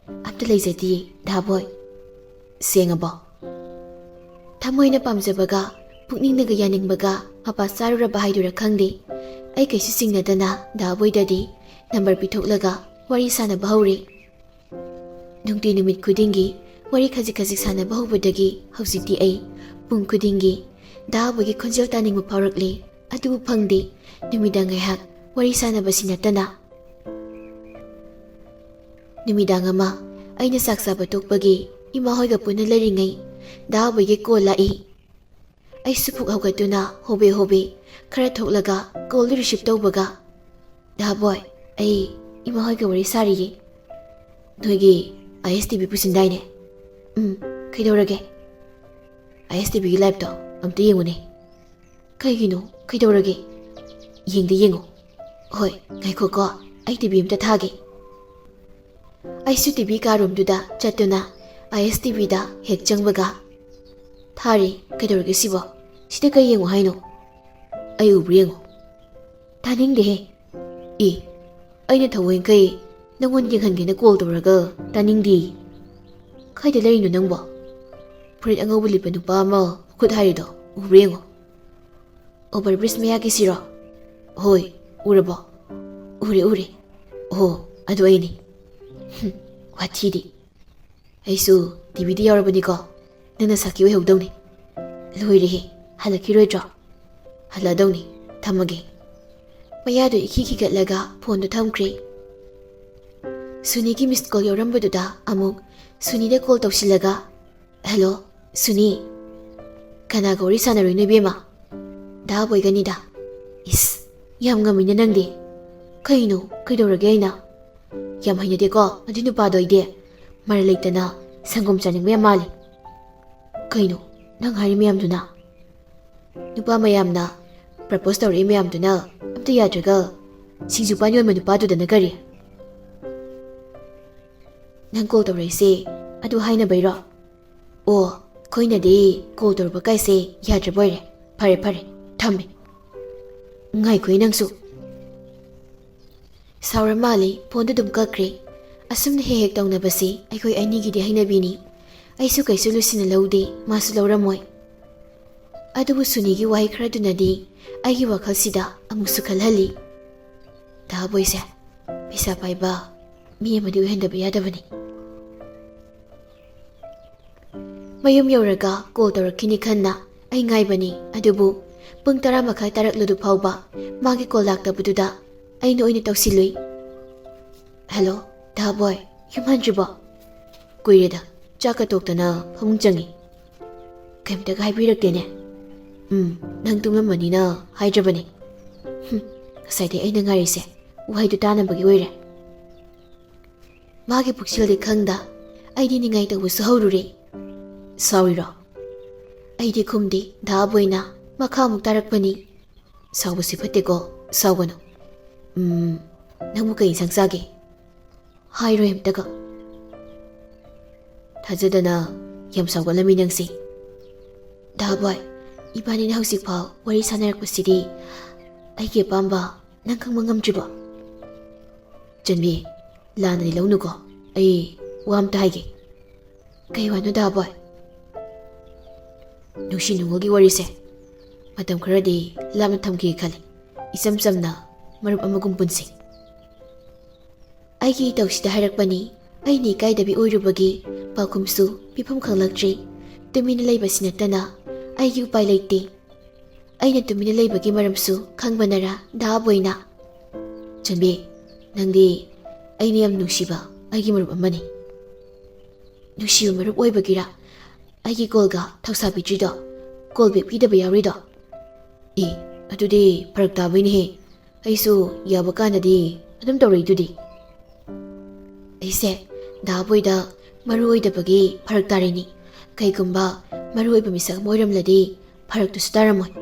ꯑꯝꯇ ꯂꯩꯖꯗꯤꯌꯦ ꯗꯥ ꯑꯕꯣꯏ꯫" "ꯁꯦꯡꯉꯕꯣ?" ꯊꯃꯣꯏꯅ ꯄꯥꯝꯖꯕꯒ ꯄꯨꯛꯅꯤꯡꯅꯒ ꯌꯥꯅꯤꯡꯕꯒ ꯃꯄꯥ ꯆꯥꯔꯨꯔꯕ ꯍꯥꯏꯗꯨꯔꯥ ꯈꯪꯗꯦ, ꯑꯩ ꯀꯩꯁꯨ ꯆꯤꯡꯅꯗꯅ ꯗꯥ ꯑꯕꯣꯏꯗꯗꯤ ꯅꯝꯕꯔ ꯄꯤꯊꯣꯛꯂꯒ ꯋꯥꯔꯤ ꯁꯥꯟꯅꯕ ꯍꯧꯔꯦ꯫ ꯅꯨꯡꯇꯤ ꯅꯨꯃꯤꯠ ꯈꯨꯗꯤꯡꯒꯤ ꯋꯥꯔꯤ ꯈꯖꯤꯛ ꯈꯖꯤꯛ ꯁꯥꯟꯅꯕ ꯍꯧꯕꯗꯒꯤ ꯍꯧꯖꯤꯛꯇꯤ ꯑꯩ ꯄꯨꯡ ꯈꯨꯗꯤꯡꯒꯤ ꯗꯥ ꯑꯕꯣꯏꯒꯤ ꯈꯣꯟꯖꯦꯜ ꯇꯥꯅꯤꯡꯕ ꯐꯥꯎꯔꯛꯂꯦ꯫ ꯑꯗꯨꯕꯨ ꯐꯪꯗꯦ꯫ ꯅꯨꯃꯤꯗꯥꯡ ꯉꯥꯏꯍꯥꯛ ꯋꯥꯔꯤ ꯁꯥꯟꯅꯕꯁꯤ ꯅꯠꯇꯅ꯫ ꯅꯨꯃꯤꯗꯥꯡ ꯑꯃ ꯑꯩꯅ ꯆꯥꯛ ꯆꯥꯕ ꯇꯣꯛꯄꯒꯤ ꯏꯃꯥ ꯍꯣꯏꯒ ꯄꯨꯟꯅ ꯂꯩꯔꯤꯉꯩ ꯗꯥ ꯕꯣꯏꯒꯤ ꯀꯣꯜ ꯂꯥꯛꯏ꯫ ꯑꯩꯁꯨ ꯐꯨꯛ ꯍꯧꯒꯠꯇꯨꯅ ꯍꯣꯕꯦ ꯍꯣꯕꯦ ꯈꯔ ꯊꯣꯛꯂꯒ ꯀꯣꯜꯗꯨ ꯔꯤꯁꯤꯞ ꯇꯧꯕꯒ, "ꯗꯥ ꯕꯣꯏ, ꯑꯩ ꯏꯃꯥ ꯍꯣꯏꯒ ꯋꯥꯔꯤ ꯁꯥꯔꯤꯌꯦ꯫ ꯅꯣꯏꯒꯤ ꯑꯥꯏ ꯑꯦꯁ ꯇꯤ ꯚꯤ ꯄꯨꯁꯤꯟꯗꯥꯏꯅꯦ? ꯎꯝ, ꯀꯩꯗꯧꯔꯒꯦ? ꯑꯥꯏ ꯑꯦꯁ ꯇꯤ ꯚꯤꯒꯤ ꯂꯥꯏꯞꯇꯣ ꯑꯝꯇ ꯌꯦꯡꯉꯨꯅꯦ꯫ ꯀꯩꯒꯤꯅꯣ? ꯀꯩꯗꯧꯔꯒꯦ? ꯌꯦꯡꯗꯤ ꯌꯦꯡꯉꯨ꯫ ꯍꯣꯏ, ꯉꯥꯏꯈꯣꯀꯣ, ꯑꯩ ꯇꯤ ꯚꯤ ꯑꯝꯇ ꯊꯥꯒꯦ꯫" ꯑꯩꯁꯨ ꯇꯤ ꯚꯤ ꯀꯥ ꯔꯨꯝꯗꯨꯗ ꯆꯠꯇꯨꯅ ꯑꯥꯏ ꯑꯦꯁ ꯇꯤ ꯚꯤꯗ ꯍꯦꯛ ꯆꯪꯕꯒ, "ꯊꯥꯔꯦ, ꯀꯩꯗꯧꯔꯒꯦ ꯁꯤꯕꯣ? ꯁꯤꯗ ꯀꯩ ꯌꯦꯡꯉꯣ ꯍꯥꯏꯅꯣ? ꯑꯩ ꯎꯕ꯭ꯔꯥ ꯌꯦꯡꯉꯣ꯫" "ꯇꯥꯅꯤꯡꯗꯦꯍꯦ꯫ ꯑꯦ, ꯑꯩꯅ ꯊꯑꯣꯏꯈꯩ ꯅꯪꯉꯣꯟꯗ ꯌꯦꯡꯍꯟꯒꯦꯅ ꯀꯣꯜ ꯇꯧꯔꯒ ꯇꯥꯅꯤꯡꯗꯦ꯫ ꯀꯥꯏꯗ ꯂꯩꯔꯤꯅꯣ ꯅꯪꯕꯣ? ꯐꯨꯔꯤꯠ ꯑꯉꯧꯕ ꯂꯤꯠꯄ ꯅꯨꯄꯥ ꯑꯃ ꯈꯨꯠ ꯍꯥꯏꯔꯤꯗꯣ ꯎꯕ꯭ꯔꯥ ꯌꯦꯡꯉꯣ꯫ ꯑꯣꯚꯔ ꯕ꯭ꯔꯤꯖ ꯃꯌꯥꯒꯤꯁꯤꯔꯣ? ꯍꯣꯏ, ꯎꯔꯕꯣ? ꯎꯔꯦ, ꯎꯔꯦ꯫ ꯑꯣ, ꯑꯗꯨ ꯑꯩꯅꯤ꯫ ꯍꯨꯝ, ꯋꯥꯊꯤꯗꯤ꯫ ꯑꯩꯁꯨ ꯇꯤ ꯚꯤꯗ ꯌꯥꯎꯔꯕꯅꯤꯀꯣ꯫ ꯅꯪꯅ ꯁꯥꯈꯤ ꯑꯣꯏꯍꯧꯗꯧꯅꯤ꯫" "ꯂꯣꯏꯔꯦꯍꯦ, ꯍꯜꯂꯛꯈꯤꯔꯣꯏꯗ꯭ꯔꯣ?" "ꯍꯜꯂꯛꯑꯗꯧꯅꯤ, ꯊꯝꯃꯒꯦ꯫" ꯃꯌꯥꯗꯨ ꯏꯈꯤ ꯈꯤꯒꯠꯂꯒ ꯐꯣꯟꯗꯨ ꯊꯝꯈ꯭ꯔꯦ꯫ ꯁꯨꯅꯤꯒꯤ ꯃꯤꯁ ꯀꯣꯜ ꯌꯧꯔꯝꯕꯗꯨꯗ ꯑꯃꯨꯛ ꯁꯨꯅꯤꯗ ꯀꯣꯜ ꯇꯧꯁꯤꯜꯂꯒ, "ꯍꯦꯜꯂꯣ, ꯁꯨꯅꯤ꯫ ꯀꯅꯥꯒ ꯋꯥꯔꯤ ꯁꯥꯟꯅꯔꯨꯏꯅꯣ ꯏꯕꯦꯝꯃ?" "ꯗꯥ ꯕꯣꯏꯒꯅꯤꯗ꯫" "ꯏꯁ, ꯌꯥꯝ ꯉꯝꯃꯤꯅ ꯅꯪꯗꯤ꯫ ꯀꯩꯅꯣ, ꯀꯩꯗꯧꯔꯒꯦ ꯑꯩꯅ? ꯌꯥꯝ ꯍꯩꯅꯗꯦꯀꯣ ꯑꯗꯨꯏ ꯅꯨꯄꯥꯗꯣ ꯑꯩꯗꯤ꯫ ꯃꯔꯩ ꯂꯩꯇꯅ ꯁꯪꯒꯣꯝ ꯆꯥꯅꯤꯡꯕ ꯌꯥꯝ ꯃꯥꯜꯂꯤ꯫ ꯀꯩꯅꯣ ꯅꯪ ꯍꯥꯏꯔꯤ ꯃꯌꯥꯝꯗꯨꯅ? ꯅꯨꯄꯥ ꯃꯌꯥꯝꯅ ꯄ꯭ꯔꯄꯣꯁ ꯇꯧꯔꯛꯏ ꯃꯌꯥꯝꯗꯨꯅ ꯑꯝꯇ ꯌꯥꯗ꯭ꯔꯒ ꯁꯤꯡꯖꯨꯄꯥꯟ ꯌꯣꯟꯕ ꯅꯨꯄꯥꯗꯨꯗꯅ ꯀꯔꯤ?" "ꯅꯪ ꯀꯣꯜ ꯇꯧꯔꯛꯏꯁꯦ ꯑꯗꯨ ꯍꯥꯏꯅꯕꯩꯔꯣ?" "ꯑꯣ, ꯑꯩꯈꯣꯏꯅꯗꯤ ꯀꯣꯜ ꯇꯧꯔꯛꯄ ꯀꯥꯏꯁꯦ ꯌꯥꯗ꯭ꯔꯕ ꯑꯣꯏꯔꯦ꯫ ꯐꯔꯦ, ꯐꯔꯦ, ꯊꯝꯃꯦ꯫" "ꯉꯥꯏꯈꯣꯍꯦ ꯅꯪꯁꯨ꯫" ꯁꯥꯎꯔ ꯃꯥꯜꯂꯦ, ꯐꯣꯟꯗꯨ ꯑꯗꯨꯝ ꯀꯛꯈ꯭ꯔꯦ꯫ ꯑꯁꯨꯝꯅ ꯍꯦꯛ ꯍꯦꯛ ꯇꯧꯅꯕꯁꯤ ꯑꯩꯈꯣꯏ ꯑꯅꯤꯒꯤꯗꯤ ꯍꯩꯅꯕꯤꯅꯤ꯫ ꯑꯩꯁꯨ ꯀꯩꯁꯨ ꯂꯨꯁꯤꯟꯅ ꯂꯧꯗꯦ, ꯃꯥꯁꯨ ꯂꯧꯔꯝꯃꯣꯏ꯫ ꯑꯗꯨꯕꯨ ꯁꯨꯅꯤꯒꯤ ꯋꯥꯍꯩ ꯈꯔꯗꯨꯅꯗꯤ ꯑꯩꯒꯤ ꯋꯥꯈꯜꯁꯤꯗ ꯑꯃꯨꯛꯁꯨ ꯈꯜꯍꯜꯂꯤ꯫ ꯗꯥ ꯕꯣꯏꯁꯦ ꯄꯩꯁꯥ ꯄꯥꯏꯕ ꯃꯤ ꯑꯃꯗꯤ ꯑꯣꯏꯍꯟꯗꯕ ꯌꯥꯗꯕꯅꯤ꯫ ꯃꯌꯨꯝ ꯌꯧꯔꯒ ꯀꯣꯜ ꯇꯧꯔꯛꯈꯤꯅꯤ ꯈꯟꯅ ꯑꯩ ꯉꯥꯏꯕꯅꯤ, ꯑꯗꯨꯕꯨ ꯄꯨꯡ ꯇꯔꯥ ꯃꯈꯥꯏ ꯇꯥꯔꯛꯂꯗꯨ ꯐꯥꯎꯕ ꯃꯥꯒꯤ ꯀꯣꯜ ꯂꯥꯛꯇꯕꯗꯨꯗ ꯑꯩꯅ ꯑꯣꯏꯅ ꯇꯧꯁꯤꯜꯂꯨꯏ꯫ "ꯍꯦꯜꯂꯣ, ꯗꯥ ꯕꯣꯏ, ꯌꯨꯝ ꯍꯟꯗ꯭ꯔꯤꯕꯣ?" "ꯀꯨꯏꯔꯦꯗ, ꯆꯥꯛꯀ ꯇꯣꯛꯇꯅ ꯐꯃꯨꯡ ꯆꯪꯉꯤ꯫ ꯀꯩꯝꯇꯒ ꯍꯥꯏꯕꯤꯔꯛꯇꯦꯅꯦ?" "ꯎꯝ, ꯅꯪ ꯇꯨꯝꯂꯝꯃꯅꯤꯅ ꯍꯥꯏꯗ꯭ꯔꯕꯅꯤ꯫ ꯍꯨꯝ, ꯉꯁꯥꯏꯗꯩ ꯑꯩꯅ ꯉꯥꯏꯔꯤꯁꯦ ꯋꯥꯍꯩꯗꯨ ꯇꯥꯅꯕꯒꯤ ꯑꯣꯏꯔꯦ꯫" ꯃꯥꯒꯤ ꯄꯨꯛꯆꯦꯜꯗꯤ ꯈꯪꯗ ꯑꯩꯗꯤ ꯅꯤꯡꯉꯥꯏ ꯇꯧꯕꯁꯨ ꯍꯧꯔꯨꯔꯦ꯫ "ꯁꯥꯎꯔꯤꯔꯣ?" ꯑꯩꯗꯤ ꯈꯨꯝꯗꯦ꯫ ꯗꯥ ꯕꯣꯏꯅ ꯃꯈꯥ ꯑꯃꯨꯛ ꯇꯥꯔꯛꯄꯅꯤ꯫ "ꯁꯥꯎꯕꯁꯤ ꯐꯠꯇꯦꯀꯣ, ꯁꯥꯎꯒꯅꯨ꯫ ꯎꯝ, ꯅꯪꯕꯨ ꯀꯩ ꯏꯟꯁꯥꯡ ꯆꯥꯒꯦ? ꯍꯥꯏꯔꯣꯏ ꯑꯝꯇꯒ꯫" "ꯊꯥꯖꯗꯅ ꯌꯥꯝ ꯁꯥꯎꯒꯠꯂꯝꯃꯤ ꯅꯪꯁꯦ꯫" "ꯗꯥ ꯕꯣꯏ, ꯏꯕꯥꯅꯤꯅ ꯍꯧꯖꯤꯛꯐꯥꯎ ꯋꯥꯔꯤ ꯁꯥꯟꯅꯔꯛꯄꯁꯤꯗꯤ ꯑꯩꯒꯤ ꯑꯄꯥꯝꯕ ꯅꯪ ꯈꯪꯕ ꯉꯝꯗ꯭ꯔꯤꯕꯣ?" "ꯆꯟꯕꯤ, ꯂꯥꯟꯅꯗꯤ ꯂꯧꯅꯨꯀꯣ꯫ ꯑꯩ ꯋꯥ ꯑꯝꯇ ꯍꯥꯏꯒꯦ꯫" "ꯀꯩ ꯋꯥꯅꯣ ꯗꯥ ꯕꯣꯏ?" "ꯅꯨꯡꯁꯤ ꯅꯨꯡꯉꯣꯜꯒꯤ ꯋꯥꯔꯤꯁꯦ ꯃꯇꯝ ꯈꯔꯗꯤ ꯂꯥꯞꯅ ꯊꯝꯈꯤꯒꯦ ꯈꯜꯂꯤ꯫ ꯏꯆꯝ ꯆꯝꯅ ꯃꯔꯨꯞ ꯑꯃꯒꯨꯝ ꯄꯨꯟꯁꯤ꯫" ꯑꯩꯒꯤ ꯏꯇꯧꯁꯤꯗ ꯍꯥꯏꯔꯛꯄꯅꯤ꯫ ꯑꯩꯅ ꯏꯀꯥꯏꯗꯕꯤ ꯑꯣꯏꯔꯨꯕꯒꯤ ꯄꯥꯎꯈꯨꯝꯁꯨ ꯄꯤꯐꯝ ꯈꯪꯂꯛꯇ꯭ꯔꯦ꯫ ꯇꯨꯃꯤꯟꯅ ꯂꯩꯕꯁꯤ ꯅꯠꯇꯅ ꯑꯩꯒꯤ ꯎꯄꯥꯏ ꯂꯩꯇꯦ꯫ ꯑꯩꯅ ꯇꯨꯃꯤꯟꯅ ꯂꯩꯕꯒꯤ ꯃꯔꯝꯁꯨ ꯈꯪꯕꯅꯔꯥ ꯗꯥ ꯕꯣꯏꯅ? "ꯆꯟꯕꯤ, ꯅꯪꯗꯤ ꯑꯩꯅ ꯌꯥꯝ ꯅꯨꯡꯁꯤꯕ ꯑꯩꯒꯤ ꯃꯔꯨꯞ ꯑꯃꯅꯤ꯫" "ꯅꯨꯡꯁꯤꯕ ꯃꯔꯨꯞ ꯑꯣꯏꯕꯒꯤꯔꯥ ꯑꯩꯒꯤ ꯀꯣꯜꯒ ꯊꯧꯁꯥꯕꯤꯗ꯭ꯔꯤꯗꯣ, ꯀꯣꯜ ꯕꯦꯛ ꯄꯤꯗꯕ ꯌꯥꯎꯔꯤꯗꯣ?" "ꯑꯦ, ꯑꯗꯨꯗꯤ ꯐꯔꯛ ꯇꯥꯕꯩꯅꯦꯍꯦ꯫ ꯑꯩꯁꯨ ꯌꯥꯕ ꯀꯥꯟꯗꯗꯤ ꯑꯗꯨꯝ ꯇꯧꯔꯛꯏꯗꯨꯗꯤ꯫" ꯑꯩꯁꯦ ꯗꯥ ꯕꯣꯏꯗ ꯃꯔꯨ ꯑꯣꯏꯗꯕꯒꯤ ꯐꯔꯛ ꯇꯥꯔꯤꯅꯤ꯫ ꯀꯩꯒꯨꯝꯕ ꯃꯔꯨ ꯑꯣꯏꯕ ꯃꯤꯁꯛ ꯑꯃ ꯑꯣꯏꯔꯝꯂꯗꯤ ꯐꯔꯛꯇꯨꯁꯨ ꯇꯥꯔꯝꯃꯣꯏ꯫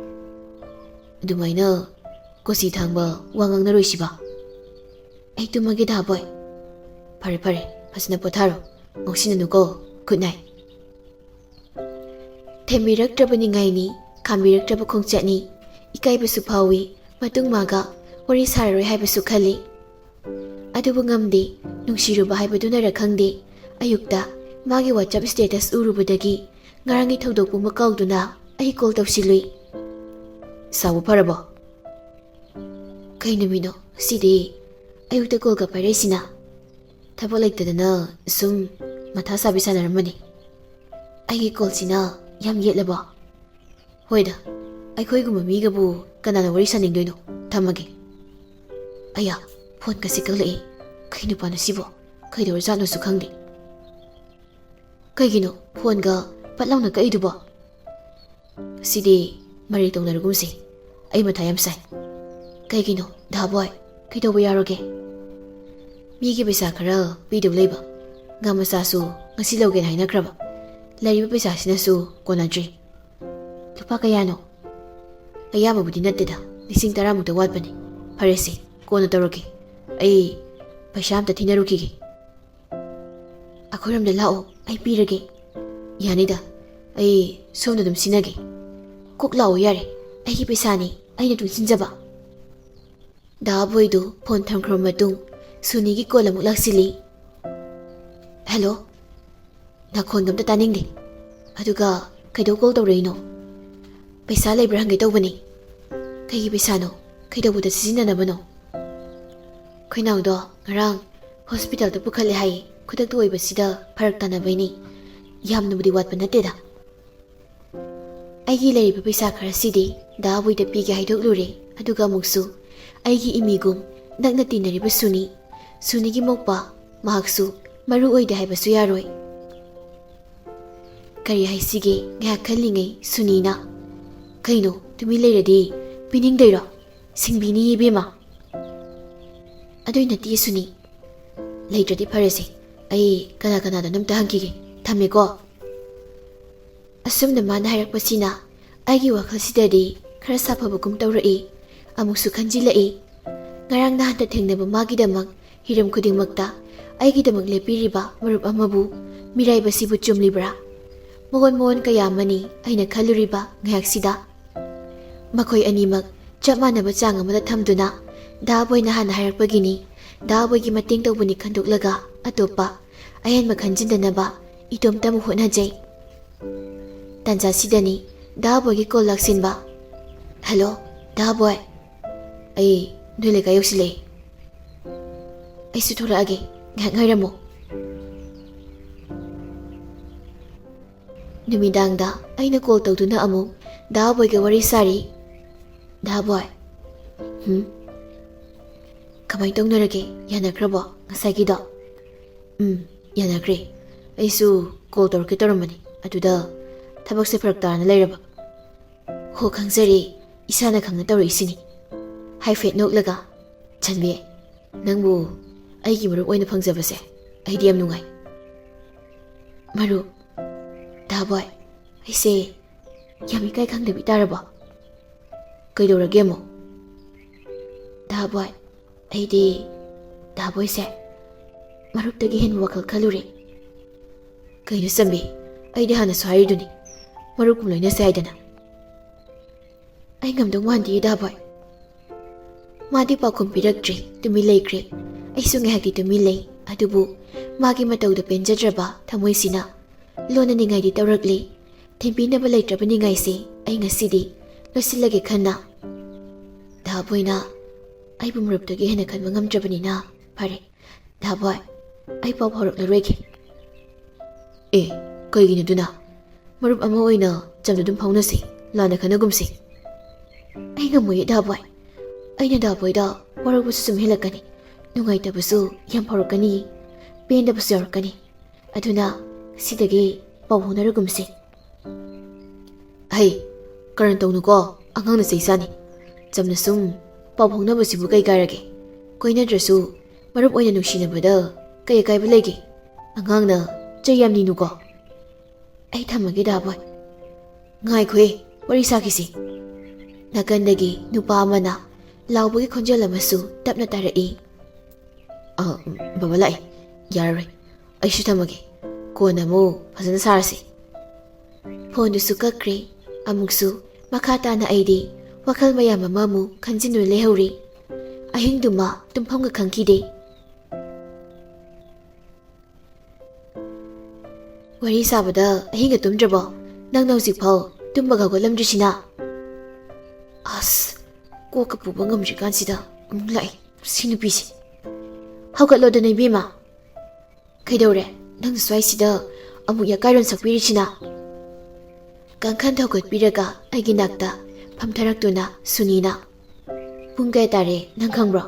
ꯑꯗꯨꯃꯥꯏꯅ ꯀꯣꯆꯤ ꯊꯥꯡꯕ ꯋꯥ ꯉꯥꯡꯅꯔꯣꯏꯁꯤꯕ꯫ "ꯑꯩ ꯇꯨꯝꯃꯒꯦ ꯗꯥ ꯕꯣꯏ꯫" "ꯐꯔꯦ ꯐꯔꯦ, ꯐꯖꯅ ꯄꯣꯊꯥꯔꯣ꯫ ꯉꯥꯎꯁꯤꯟꯅꯅꯨꯀꯣ꯫ Good night." ꯊꯦꯝꯕꯤꯔꯛꯇ꯭ꯔꯕ ꯅꯤꯡꯉꯥꯏꯅꯤ, ꯈꯥꯝꯕꯤꯔꯛꯇ꯭ꯔꯕ ꯈꯣꯡꯆꯠꯅꯤ꯫ ꯏꯀꯥꯏꯕꯁꯨ ꯐꯥꯎꯏ꯫ ꯃꯇꯨꯡ ꯃꯥꯒ ꯋꯥꯔꯤ ꯁꯥꯔꯔꯣꯏ ꯍꯥꯏꯕꯁꯨ ꯈꯜꯂꯤ꯫ ꯑꯗꯨꯕꯨ ꯉꯝꯗꯦ꯫ ꯅꯨꯡꯁꯤꯔꯨꯕ ꯍꯥꯏꯕꯗꯨꯅꯔ ꯈꯪꯗꯦ, ꯑꯌꯨꯛꯇ ꯃꯥꯒꯤ WhatsApp status ꯎꯔꯨꯕꯗꯒꯤ ꯉꯔꯥꯡꯒꯤ ꯊꯧꯗꯣꯛ ꯄꯨꯝꯕ ꯀꯥꯎꯗꯨꯅ ꯑꯩ ꯀꯣꯜ ꯇꯧꯁꯤꯜꯂꯨꯏ꯫ "ꯁꯥꯎꯕ ꯐꯔꯕꯣ?" "ꯀꯩ ꯅꯨꯃꯤꯠꯅꯣ ꯉꯁꯤꯗꯤ? ꯑꯌꯨꯛꯇ ꯀꯣꯜꯒ ꯄꯥꯏꯔꯛꯏꯁꯤꯅ?" "ꯊꯕꯛ ꯂꯩꯇꯗꯅ ꯁꯨꯝ ꯃꯊꯥ ꯁꯥꯕꯤ ꯁꯥꯟꯅꯔꯝꯕꯅꯤ꯫" "ꯑꯩꯒꯤ ꯀꯣꯜꯁꯤꯅ ꯌꯥꯝ ꯌꯦꯠꯂꯕꯣ?" "ꯍꯣꯏꯗ, ꯑꯩꯈꯣꯏꯒꯨꯝꯕ ꯃꯤꯒꯕꯨ ꯀꯅꯥꯅ ꯋꯥꯔꯤ ꯁꯥꯅꯤꯡꯗꯣꯏꯅꯣ? ꯊꯝꯃꯒꯦ꯫ ꯑꯌꯥ, ꯐꯣꯟꯒꯁꯦ ꯀꯛꯂꯛꯑꯦ꯫ ꯀꯩ ꯅꯨꯄꯥꯅꯣ ꯁꯤꯕꯣ? ꯀꯩꯗꯧꯔꯖꯥꯠꯅꯣꯁꯨ ꯈꯪꯗꯦ꯫ ꯀꯩꯒꯤꯅꯣ ꯐꯣꯟꯒ ꯄꯠ ꯂꯥꯎꯅ ꯀꯛꯏꯗꯨꯕꯣ? ꯁꯤꯗꯤ ꯃꯔꯩ ꯇꯧꯅꯔꯒꯨꯝꯁꯦ꯫ ꯑꯩ ꯃꯊꯥ ꯌꯥꯝ ꯁꯥꯏ꯫ ꯀꯩꯒꯤꯅꯣ, ꯗꯥꯕꯣꯏ? ꯀꯩꯗꯧꯕ ꯌꯥꯎꯔꯒꯦ? ꯃꯤꯒꯤ ꯄꯩꯁꯥ ꯈꯔ ꯄꯤꯗꯧ ꯂꯩꯕ꯫ ꯉꯥ ꯃꯆꯥꯁꯨ ꯉꯁꯤ ꯂꯧꯒꯦꯅ ꯍꯥꯏꯅꯈ꯭ꯔꯕ꯫ ꯂꯩꯔꯤꯕ ꯄꯩꯁꯥꯁꯤꯅꯁꯨ ꯀꯣꯟꯅꯗ꯭ꯔꯤ꯫ ꯂꯨꯄꯥ ꯀꯌꯥꯅꯣ? ꯑꯌꯥꯝꯕꯕꯨꯗꯤ ꯅꯠꯇꯦꯗ, ꯂꯤꯁꯤꯡ ꯇꯔꯥꯃꯨꯛꯇ ꯋꯥꯠꯄꯅꯤ꯫ ꯐꯔꯦꯁꯦ, ꯀꯣꯟꯅ ꯇꯧꯔꯛꯀꯦ꯫ ꯑꯩ ꯄꯩꯁꯥ ꯑꯝꯇ ꯊꯤꯅꯔꯨꯈꯤꯒꯦ꯫ ꯑꯩꯈꯣꯏꯔꯣꯝꯗ ꯂꯥꯛꯑꯣ, ꯑꯩ ꯄꯤꯔꯒꯦ꯫ ꯌꯥꯅꯤꯗ, ꯑꯩ ꯁꯣꯝꯗ ꯑꯗꯨꯝ ꯁꯤꯟꯅꯒꯦ꯫ ꯀꯣꯛ ꯂꯥꯛꯑꯣ ꯌꯥꯔꯦ, ꯑꯩꯒꯤ ꯄꯩꯁꯥꯅꯤ, ꯑꯩꯅ ꯇꯨꯡꯁꯤꯟꯖꯕ꯫ ꯗꯥ ꯕꯣꯏꯗꯨ ꯐꯣꯟ ꯊꯝꯈ꯭ꯔꯕ ꯃꯇꯨꯡ ꯁꯨꯅꯤꯒꯤ ꯀꯣꯜ ꯑꯃꯨꯛ ꯂꯥꯛꯁꯤꯜꯂꯤ꯫ ꯍꯦꯜꯂꯣ꯫ ꯅꯈꯣꯟꯒ ꯑꯝꯇ ꯇꯥꯅꯤꯡꯗꯦ꯫ ꯑꯗꯨꯒ ꯀꯩꯗꯧ ꯀꯣꯜ ꯇꯧꯔꯛꯏꯅꯣ? ꯄꯩꯁꯥ ꯂꯩꯕ꯭ꯔꯥ ꯍꯪꯒꯦ ꯇꯧꯕꯅꯤ꯫ ꯀꯩꯒꯤ ꯄꯩꯁꯥꯅꯣ? ꯀꯩꯗꯧꯕꯗ ꯁꯤꯖꯤꯟꯅꯅꯕꯅꯣ? ꯑꯩꯈꯣꯏ ꯅꯥꯎꯗꯣ ꯉꯔꯥꯡ ꯍꯣꯁꯄꯤꯇꯥꯜꯗ ꯄꯨꯈꯠꯂꯦ ꯍꯥꯏꯌꯦ꯫ ꯈꯨꯗꯛꯇ ꯑꯣꯏꯕꯁꯤꯗ ꯐꯔꯛ ꯇꯥꯅꯕꯩꯅꯤ꯫ ꯌꯥꯝꯅꯕꯨꯗꯤ ꯋꯥꯠꯄ ꯅꯠꯇꯦꯗ꯫ ꯑꯩꯒꯤ ꯂꯩꯔꯤꯕ ꯄꯩꯁꯥ ꯈꯔꯁꯤꯗꯤ ꯗꯥ ꯕꯣꯏꯗ ꯄꯤꯒꯦ ꯍꯥꯏꯗꯣꯛꯂꯨꯔꯦ, ꯑꯗꯨꯒ ꯑꯃꯨꯛꯁꯨ ꯑꯩꯒꯤ ꯏꯃꯤꯒꯨꯝ ꯅꯛꯅ ꯇꯤꯟꯅꯔꯤꯕ ꯁꯨꯅꯤ, ꯁꯨꯅꯤꯒꯤ ꯃꯧꯄꯥ, ꯃꯍꯥꯛꯁꯨ ꯃꯔꯨ ꯑꯣꯏꯗꯦ ꯍꯥꯏꯕꯁꯨ ꯌꯥꯔꯣꯏ꯫ ꯀꯔꯤ ꯍꯥꯏꯁꯤꯒꯦ? ꯉꯥꯏꯍꯥꯛ ꯈꯜꯂꯤꯉꯩ ꯁꯨꯅꯤꯅ, "ꯀꯩꯅꯣ, ꯇꯨꯃꯤꯟ ꯂꯩꯔꯗꯤ ꯄꯤꯅꯤꯡꯗꯣꯏꯔꯣ? ꯁꯤꯡꯕꯤꯅꯤ ꯏꯕꯦꯝꯃ꯫" "ꯑꯗꯨꯏ ꯅꯠꯇꯦ ꯁꯨꯅꯤ꯫ ꯂꯩꯇ꯭ꯔꯗꯤ ꯐꯔꯦꯁꯦ, ꯑꯩ ꯀꯅꯥ ꯀꯅꯥꯗꯅꯣ ꯑꯝꯇ ꯍꯪꯈꯤꯒꯦ꯫ ꯊꯝꯃꯦꯀꯣ꯫" ꯑꯁꯨꯝꯅ ꯃꯥꯅ ꯍꯥꯏꯔꯛꯄꯁꯤꯅ ꯑꯩꯒꯤ ꯋꯥꯈꯜꯁꯤꯗꯗꯤ ꯈꯔ ꯁꯥꯐꯕꯒꯨꯝ ꯇꯧꯔꯛꯏ꯫ ꯑꯃꯨꯛꯁꯨ ꯈꯟꯖꯤꯜꯂꯛꯏ, ꯉꯔꯥꯡ ꯅꯍꯥꯟꯇ ꯊꯦꯡꯅꯕ ꯃꯥꯒꯤꯗꯃꯛ ꯍꯤꯔꯝ ꯈꯨꯗꯤꯡꯃꯛꯇ ꯑꯩꯒꯤꯗꯃꯛ ꯂꯦꯞꯄꯤꯔꯤꯕ ꯃꯔꯨꯞ ꯑꯃꯕꯨ ꯃꯤꯔꯥꯏꯕꯁꯤꯕꯨ ꯆꯨꯝꯂꯤꯕ꯭ꯔꯥ? ꯃꯑꯣꯟ ꯃꯑꯣꯟ ꯀꯌꯥ ꯑꯃꯅꯤ ꯑꯩꯅ ꯈꯜꯂꯨꯔꯤꯕ ꯉꯥꯏꯍꯥꯛꯁꯤꯗ꯫ ꯃꯈꯣꯏ ꯑꯅꯤꯃꯛ ꯆꯞ ꯃꯥꯟꯅꯕ ꯆꯥꯡ ꯑꯃꯗ ꯊꯝꯗꯨꯅ ꯗꯥ ꯕꯣꯏꯅ ꯍꯥꯟꯅ ꯍꯥꯏꯔꯛꯄꯒꯤꯅꯤ, ꯗꯥ ꯕꯣꯏꯒꯤ ꯃꯇꯦꯡ ꯇꯧꯕꯅꯤ ꯈꯟꯗꯣꯛꯂꯒ ꯑꯇꯣꯞꯄ ꯑꯍꯦꯟꯕ ꯈꯟꯖꯤꯟꯗꯅꯕ ꯏꯇꯣꯝꯇ ꯑꯃꯨꯛ ꯍꯣꯠꯅꯖꯩ꯫ ꯇꯥꯟꯖꯥꯁꯤꯗꯅꯤ ꯗꯥ ꯕꯣꯏꯒꯤ ꯀꯣꯜ ꯂꯥꯛꯁꯤꯟꯕ꯫ "ꯍꯜꯂꯣ, ꯗꯥ ꯕꯣꯏ꯫ ꯑꯩ ꯅꯣꯏ ꯂꯩꯀꯥꯏ ꯌꯧꯁꯤꯜꯂꯛꯑꯦ꯫ ꯑꯩꯁꯨ ꯊꯣꯛꯂꯛꯑꯒꯦ, ꯉꯥꯏꯍꯥꯛ ꯉꯥꯏꯔꯝꯃꯣ꯫" ꯅꯨꯃꯤꯗꯥꯡꯗ ꯑꯩꯅ ꯀꯣꯜ ꯇꯧꯗꯨꯅ ꯑꯃꯨꯛ ꯗꯥ ꯕꯣꯏꯒ ꯋꯥꯔꯤ ꯁꯥꯔꯤ꯫ ꯗꯥ ꯕꯣꯏ꯫ ꯍꯨꯝ? ꯀꯃꯥꯏ ꯇꯧꯅꯔꯒꯦ? ꯌꯥꯅꯈ꯭ꯔꯕꯣ ꯉꯁꯥꯏꯒꯤꯗꯣ? ꯎꯝ, ꯌꯥꯅꯈ꯭ꯔꯦ꯫ ꯑꯩꯁꯨ ꯀꯣꯜ ꯇꯧꯔꯛꯀꯦ ꯇꯧꯔꯝꯕꯅꯤ, ꯑꯗꯨꯗ ꯊꯕꯛꯁꯦ ꯐꯔꯛ ꯇꯥꯔꯅ ꯂꯩꯔꯕ꯫ ꯍꯣ, ꯈꯪꯖꯔꯦ, ꯏꯁꯥꯅ ꯈꯪꯅ ꯇꯧꯔꯛꯏꯁꯤꯅꯤ꯫ ꯍꯥꯏꯐꯦꯠ ꯅꯣꯛꯂꯒ, ꯆꯟꯕꯤ, ꯅꯪꯕꯨ ꯑꯩꯒꯤ ꯃꯔꯨꯞ ꯑꯣꯏꯅ ꯐꯪꯖꯕꯁꯦ ꯑꯩꯗꯤ ꯌꯥꯝ ꯅꯨꯡꯉꯥꯏ꯫ ꯃꯔꯨꯞ? ꯗꯥ ꯕꯣꯏ, ꯑꯩꯁꯦ ꯌꯥꯝ ꯏꯀꯥꯏ ꯈꯪꯗꯕꯤ ꯇꯥꯔꯕꯣ? ꯀꯩꯗꯧꯔꯒꯦ ꯑꯃꯨꯛ? ꯗꯥ ꯕꯣꯏ, ꯑꯩꯗꯤ ꯗꯥ ꯕꯣꯏꯁꯦ ꯃꯔꯨꯞꯇꯒꯤ ꯍꯦꯟꯕ ꯋꯥꯈꯜ ꯈꯜꯂꯨꯔꯦ꯫ ꯀꯩꯅꯣ ꯆꯟꯕꯤ, ꯑꯩꯗꯤ ꯍꯥꯟꯅꯁꯨ ꯍꯥꯏꯔꯤꯗꯨꯅꯤ, ꯃꯔꯨꯞꯀꯨꯝ ꯂꯣꯏꯅꯁꯦ ꯍꯥꯏꯗꯅ꯫ ꯑꯩ ꯉꯝꯗꯧ ꯃꯥꯟꯗꯤꯌꯦ ꯗꯥ ꯕꯣꯏ꯫ ꯃꯥꯗꯤ ꯄꯥꯎꯈꯨꯝ ꯄꯤꯔꯛꯇ꯭ꯔꯦ, ꯇꯨꯃꯤꯟ ꯂꯩꯈ꯭ꯔꯦ꯫ ꯑꯩꯁꯨ ꯉꯥꯏꯍꯥꯛꯇꯤ ꯇꯨꯃꯤꯟ ꯂꯩ, ꯑꯗꯨꯕꯨ ꯃꯥꯒꯤ ꯃꯇꯧꯗ ꯄꯦꯟꯖꯗ꯭ꯔꯕ ꯊꯃꯣꯏꯁꯤꯅ ꯂꯣꯟꯅꯅꯤꯡꯉꯥꯏꯗꯤ ꯇꯧꯔꯛꯂꯤ꯫ ꯊꯦꯝꯕꯤꯅꯕ ꯂꯩꯇ꯭ꯔꯕ ꯅꯤꯡꯉꯥꯏꯁꯦ ꯑꯩ ꯉꯁꯤꯗꯤ ꯂꯣꯏꯁꯤꯜꯂꯒꯦ ꯈꯟꯅ꯫ ꯗꯥ ꯕꯣꯏꯅ ꯑꯩꯕꯨ ꯃꯔꯨꯞꯇꯒꯤ ꯍꯦꯟꯅ ꯈꯟꯕ ꯉꯝꯗ꯭ꯔꯕꯅꯤꯅ ꯐꯔꯦ꯫ ꯗꯥ ꯕꯣꯏ, ꯑꯩ ꯄꯥꯎ ꯐꯥꯎꯔꯛꯂꯔꯣꯏꯒꯦ꯫ ꯑꯦ, ꯀꯩꯒꯤꯅꯣ ꯑꯗꯨꯅ? ꯃꯔꯨꯞ ꯑꯃ ꯑꯣꯏꯅ ꯆꯝꯅ ꯑꯗꯨꯝ ꯐꯥꯎꯅꯁꯤ, ꯂꯥꯟꯅ ꯈꯟꯅꯒꯨꯝꯁꯤ꯫ ꯑꯩ ꯉꯝꯃꯣꯏꯌꯦ ꯗꯥ ꯕꯣꯏ꯫ ꯑꯩꯅ ꯗꯥ ꯕꯣꯏꯗ ꯋꯥꯔꯧꯕꯁꯨ ꯁꯨꯝ ꯍꯦꯜꯂꯛꯀꯅꯤ, ꯅꯨꯡꯉꯥꯏꯇꯕꯁꯨ ꯌꯥꯝ ꯐꯥꯎꯔꯛꯀꯅꯤ, ꯄꯦꯟꯗꯕꯁꯨ ꯌꯥꯎꯔꯛꯀꯅꯤ꯫ ꯑꯗꯨꯅ ꯁꯤꯗꯒꯤ ꯄꯥꯎ ꯐꯥꯎꯅꯔꯒꯨꯝꯁꯤ꯫ ꯍꯩ, ꯀꯔꯟ ꯇꯧꯅꯨꯀꯣ, ꯑꯉꯥꯡꯅ ꯆꯩ ꯆꯥꯅꯤ꯫ ꯆꯝꯅ ꯁꯨꯝ ꯄꯥꯎ ꯐꯥꯎꯅꯕꯁꯤꯕꯨ ꯀꯩ ꯀꯥꯏꯔꯒꯦ? ꯀꯣꯏꯅꯗ꯭ꯔꯁꯨ ꯃꯔꯨꯞ ꯑꯣꯏꯅ ꯅꯨꯡꯁꯤꯅꯕꯗ ꯀꯩ ꯑꯀꯥꯏꯕ ꯂꯩꯒꯦ? ꯑꯉꯥꯡꯅ ꯆꯩ ꯌꯥꯝ ꯅꯤꯅꯨꯀꯣ꯫ ꯑꯩ ꯊꯝꯃꯒꯦ ꯗꯥ ꯕꯣꯏ꯫ ꯉꯥꯏꯈꯣꯍꯦ, ꯋꯥꯔꯤ ꯁꯥꯈꯤꯁꯤ꯫ ꯅꯥꯀꯟꯗꯒꯤ ꯅꯨꯄꯥ ꯑꯃꯅ ꯂꯥꯎꯕꯒꯤ ꯈꯣꯟꯖꯦꯜ ꯑꯃꯁꯨ ꯇꯞꯅ ꯇꯥꯔꯛꯏ꯫ ꯑ, ꯕꯕꯥ ꯂꯥꯛꯑꯦ꯫ ꯌꯥꯔꯔꯣꯏ꯫ ꯑꯩꯁꯨ ꯊꯝꯃꯒꯦ꯫ ꯀꯣꯟꯅ ꯑꯃꯨꯛ ꯐꯖꯅ ꯁꯥꯔꯁꯤ꯫ ꯐꯣꯟꯗꯨꯁꯨ ꯀꯛꯈ꯭ꯔꯦ꯫ ꯑꯃꯨꯛꯁꯨ ꯃꯈꯥ ꯇꯥꯅ ꯑꯩꯗꯤ ꯋꯥꯈꯜ ꯃꯌꯥꯝ ꯑꯃ ꯑꯃꯨꯛ ꯈꯟꯖꯤꯟꯗꯨꯅ ꯂꯩꯍꯧꯔꯤ꯫ ꯑꯍꯤꯡꯗꯨꯃ ꯇꯨꯝꯐꯝꯒ ꯈꯪꯈꯤꯗꯦ꯫ ꯋꯥꯔꯤ ꯁꯥꯕꯗ ꯑꯍꯤꯡꯒ ꯇꯨꯝꯗ꯭ꯔꯕꯣ? ꯅꯪꯅ ꯍꯧꯖꯤꯛꯐꯥꯎ ꯇꯨꯝꯕꯒ ꯍꯧꯒꯠꯂꯝꯗ꯭ꯔꯤꯁꯤꯅ? ꯑꯁ, ꯀꯣꯛꯀ ꯄꯨꯕ ꯉꯝꯗ꯭ꯔꯤꯀꯥꯟꯁꯤꯗ ꯑꯃꯨꯛ ꯂꯥꯛꯑꯦ ꯁꯤ ꯅꯨꯄꯤꯁꯦ꯫ ꯍꯧꯒꯠꯂꯣꯗꯅ ꯏꯕꯦꯝꯃ꯫ ꯀꯩꯗꯧꯔꯦ? ꯅꯪ ꯁ꯭ꯋꯥꯏꯁꯤꯗ ꯑꯃꯨꯛ ꯌꯥꯀꯥꯏꯔꯣꯟ ꯁꯛꯄꯤꯔꯤꯁꯤꯅ? ꯀꯥꯡꯈꯟ ꯊꯧꯒꯠꯄꯤꯔꯒ ꯑꯩꯒꯤ ꯅꯥꯛꯇ ꯐꯝꯊꯔꯛꯇꯨꯅ ꯁꯨꯅꯤꯅ, "ꯄꯨꯡ ꯀꯌꯥ ꯇꯥꯔꯦ ꯅꯪ ꯈꯪꯕ꯭ꯔꯣ?"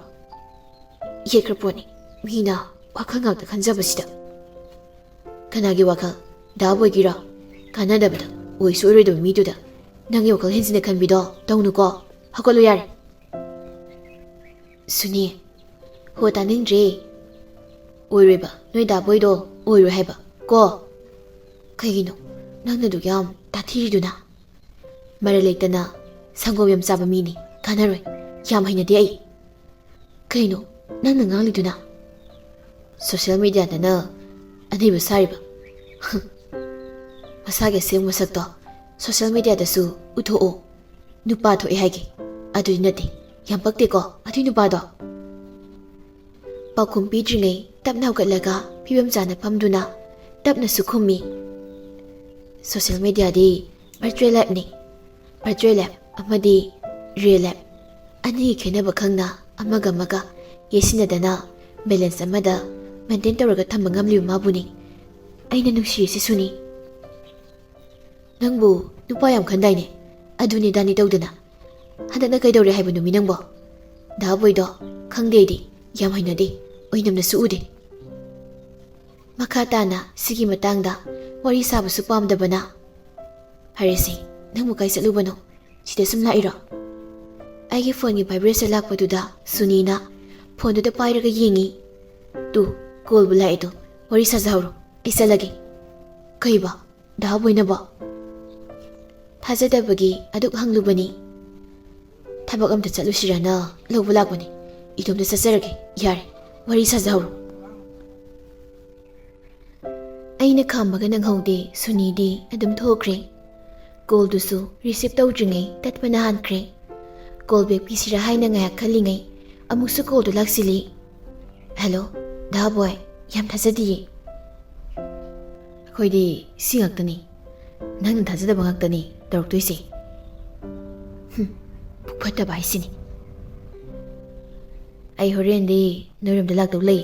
ꯌꯦꯠꯈ꯭ꯔ ꯄꯣꯠꯅꯤ꯫ ꯃꯤꯅ ꯋꯥꯈꯜ ꯉꯥꯛꯇ ꯈꯟꯖꯕꯁꯤꯗ꯫ "ꯀꯅꯥꯒꯤ ꯋꯥꯈꯜ? ꯗꯥ ꯕꯣꯏꯒꯤꯔꯣ? ꯀꯥꯟꯅꯗꯕꯗ, ꯑꯣꯏꯁꯨ ꯑꯣꯏꯔꯣꯏꯗꯕ ꯃꯤꯗꯨꯗ ꯅꯪꯒꯤ ꯋꯥꯈꯜ ꯍꯦꯟꯖꯤꯟꯅ ꯈꯟꯕꯤꯗꯣ ꯇꯧꯅꯨꯀꯣ꯫ ꯍꯧꯒꯠꯂꯨ ꯌꯥꯔꯦ꯫" "ꯁꯨꯅꯤ, ꯍꯣ, ꯇꯥꯅꯤꯡꯗ꯭ꯔꯦ꯫ ꯑꯣꯏꯔꯣꯏꯕ, ꯅꯣꯏ ꯗꯥ ꯕꯣꯏꯗꯣ ꯑꯣꯏꯔꯣꯏ ꯍꯥꯏꯕ ꯀꯣ꯫ ꯀꯩꯒꯤꯅꯣ ꯅꯪꯅ ꯑꯗꯨꯛ ꯌꯥꯝ ꯇꯥꯊꯤꯔꯤꯗꯨꯅ? ꯃꯔꯩ ꯂꯩꯇꯅ ꯁꯪꯒꯣꯝ ꯌꯥꯝ ꯆꯥꯕ ꯃꯤꯅꯤ, ꯀꯥꯟꯅꯔꯣꯏ꯫ ꯌꯥꯝ ꯍꯩꯅꯗꯦ ꯑꯩ꯫" "ꯀꯩꯅꯣ ꯅꯪꯅ ꯉꯥꯡꯂꯤꯗꯨꯅ? ꯁꯣꯁꯤꯌꯦꯜ ꯃꯤꯗꯤꯌꯥꯗꯅ ꯑꯅꯩꯕ ꯁꯥꯔꯤꯕ? ꯃꯁꯥꯒꯤ ꯑꯁꯦꯡꯕ ꯃꯁꯛꯇꯣ ꯁꯣꯁꯤꯌꯦꯜ ꯃꯤꯗꯤꯌꯥꯗꯁꯨ ꯎꯠꯊꯣꯛꯑꯣ꯫ ꯅꯨꯄꯥ ꯊꯣꯛꯑꯦ ꯍꯥꯏꯒꯦ, ꯑꯗꯨꯗꯤ ꯅꯠꯇꯦ꯫ ꯌꯥꯝ ꯄꯛꯇꯦꯀꯣ ꯑꯗꯨꯏ ꯅꯨꯄꯥꯗꯣ꯫" ꯄꯥꯎꯈꯨꯝ ꯄꯤꯗ꯭ꯔꯤꯉꯩ ꯇꯞꯅ ꯍꯧꯒꯠꯂꯒ ꯐꯤꯕꯝ ꯆꯥꯅ ꯐꯝꯗꯨꯅ ꯇꯞꯅꯁꯨ ꯈꯨꯝꯃꯤ, "ꯁꯣꯁꯤꯌꯦꯜ ꯃꯤꯗꯤꯌꯥꯗꯤ ꯚꯔꯆꯨꯋꯦꯜ ꯂꯥꯏꯐꯅꯤ꯫ ꯚꯔꯆꯨꯋꯦꯜ ꯂꯥꯏꯐ ꯑꯃꯗꯤ ꯔꯤꯌꯦꯜ ꯂꯥꯏꯐ ꯑꯅꯤꯒꯤ ꯈꯦꯠꯅꯕ ꯈꯪꯅ ꯑꯃꯒ ꯑꯃꯒ ꯌꯦꯠꯁꯤꯟꯅꯗꯅ ꯕꯦꯂꯦꯟꯁ ꯑꯃꯗ ꯃꯦꯟꯇꯦꯟ ꯇꯧꯔꯒ ꯊꯝꯕ ꯉꯝꯂꯤꯕ ꯃꯥꯕꯨꯅꯤ ꯑꯩꯅ ꯅꯨꯡꯁꯤꯔꯤꯁꯤ ꯁꯨꯅꯤ꯫" "ꯅꯪꯕꯨ ꯅꯨꯄꯥ ꯌꯥꯝ ꯈꯟꯗꯥꯏꯅꯦ? ꯑꯗꯨꯅꯤ ꯗꯥꯅꯤ ꯇꯧꯗꯅ꯫ ꯍꯟꯗꯛꯅ ꯀꯩꯗꯧꯔꯦ ꯍꯥꯏꯕꯅꯣꯃꯤ ꯅꯪꯕꯣ? ꯗꯥ ꯕꯣꯏꯗꯣ ꯈꯪꯗꯦ ꯑꯩꯗꯤ, ꯌꯥꯝ ꯍꯩꯅꯗꯦ, ꯑꯣꯏꯅꯝꯅꯁꯨ ꯎꯗꯦ꯫" ꯃꯈꯥ ꯇꯥꯅ ꯁꯤꯒꯤ ꯃꯇꯥꯡꯗ ꯋꯥꯔꯤ ꯁꯥꯕꯁꯨ ꯄꯥꯝꯗꯕꯅ, "ꯐꯔꯦꯁꯦ, ꯅꯪꯕꯨ ꯀꯥꯏ ꯆꯠꯂꯨꯕꯅꯣ? ꯁꯤꯗ ꯁꯨꯝ ꯂꯥꯛꯏꯔꯣ?" ꯑꯩꯒꯤ ꯐꯣꯟꯒꯤ ꯚꯥꯏꯕ꯭ꯔꯦꯁꯟ ꯂꯥꯛꯄꯗꯨꯗ ꯁꯨꯅꯤꯅ ꯐꯣꯟꯗꯨꯗ ꯄꯥꯏꯔꯒ ꯌꯦꯡꯉꯤ꯫ "ꯇꯨ, ꯀꯣꯜꯕꯨ ꯂꯥꯛꯑꯦ ꯇꯨ꯫ ꯋꯥꯔꯤ ꯁꯥꯖꯍꯧꯔꯣ, ꯑꯩ ꯆꯠꯂꯒꯦ꯫" "ꯀꯩꯕ? ꯗꯥ ꯕꯣꯏꯅꯕꯣ?" ꯊꯥꯖꯗꯕꯒꯤ ꯑꯗꯨꯛ ꯍꯪꯂꯨꯕꯅꯤ꯫ "ꯊꯕꯛ ꯑꯝꯇ ꯆꯠꯂꯨꯁꯤꯔꯅ ꯂꯧꯕ ꯂꯥꯛꯄꯅꯤ꯫ ꯏꯇꯣꯝꯇ ꯆꯠꯆꯔꯒꯦ꯫ ꯌꯥꯔꯦ, ꯋꯥꯔꯤ ꯁꯥꯖꯍꯧꯔꯣ꯫" ꯑꯩꯅ ꯈꯥꯝꯕꯒ ꯅꯪꯍꯧꯗꯦ, ꯁꯨꯅꯤꯗꯤ ꯑꯗꯨꯝ ꯊꯣꯛꯈ꯭ꯔꯦ꯫ ꯀꯣꯜꯗꯨꯁꯨ ꯔꯤꯁꯤꯞ ꯇꯧꯗ꯭ꯔꯤꯉꯩ ꯇꯠꯄꯅ ꯍꯥꯟꯈ꯭ꯔꯦ꯫ ꯀꯣꯜ ꯕꯦꯛ ꯄꯤꯁꯤꯔꯥ ꯍꯥꯏꯅ ꯉꯥꯏꯍꯥꯛ ꯈꯜꯂꯤꯉꯩ ꯑꯃꯨꯛꯁꯨ ꯀꯣꯜꯗꯨ ꯂꯥꯛꯁꯤꯜꯂꯤ꯫ "ꯍꯦꯜꯂꯣ, ꯗꯥ ꯕꯣꯏ, ꯌꯥꯝ ꯊꯥꯖꯗꯤꯌꯦ꯫" "ꯑꯩꯈꯣꯏꯗꯤ ꯁꯤ ꯉꯥꯛꯇꯅꯤ, ꯅꯪꯅ ꯊꯥꯖꯗꯕ ꯉꯥꯛꯇꯅꯤ ꯇꯧꯔꯛꯇꯣꯏꯁꯦ꯫ ꯍꯨꯝ, ꯄꯨꯛ ꯐꯠꯇꯕ ꯍꯥꯏꯁꯤꯅꯤ꯫ ꯑꯩ ꯍꯣꯔꯦꯟꯗꯤ ꯅꯣꯏꯔꯣꯝꯗ ꯂꯥꯛꯇꯧ ꯂꯩ꯫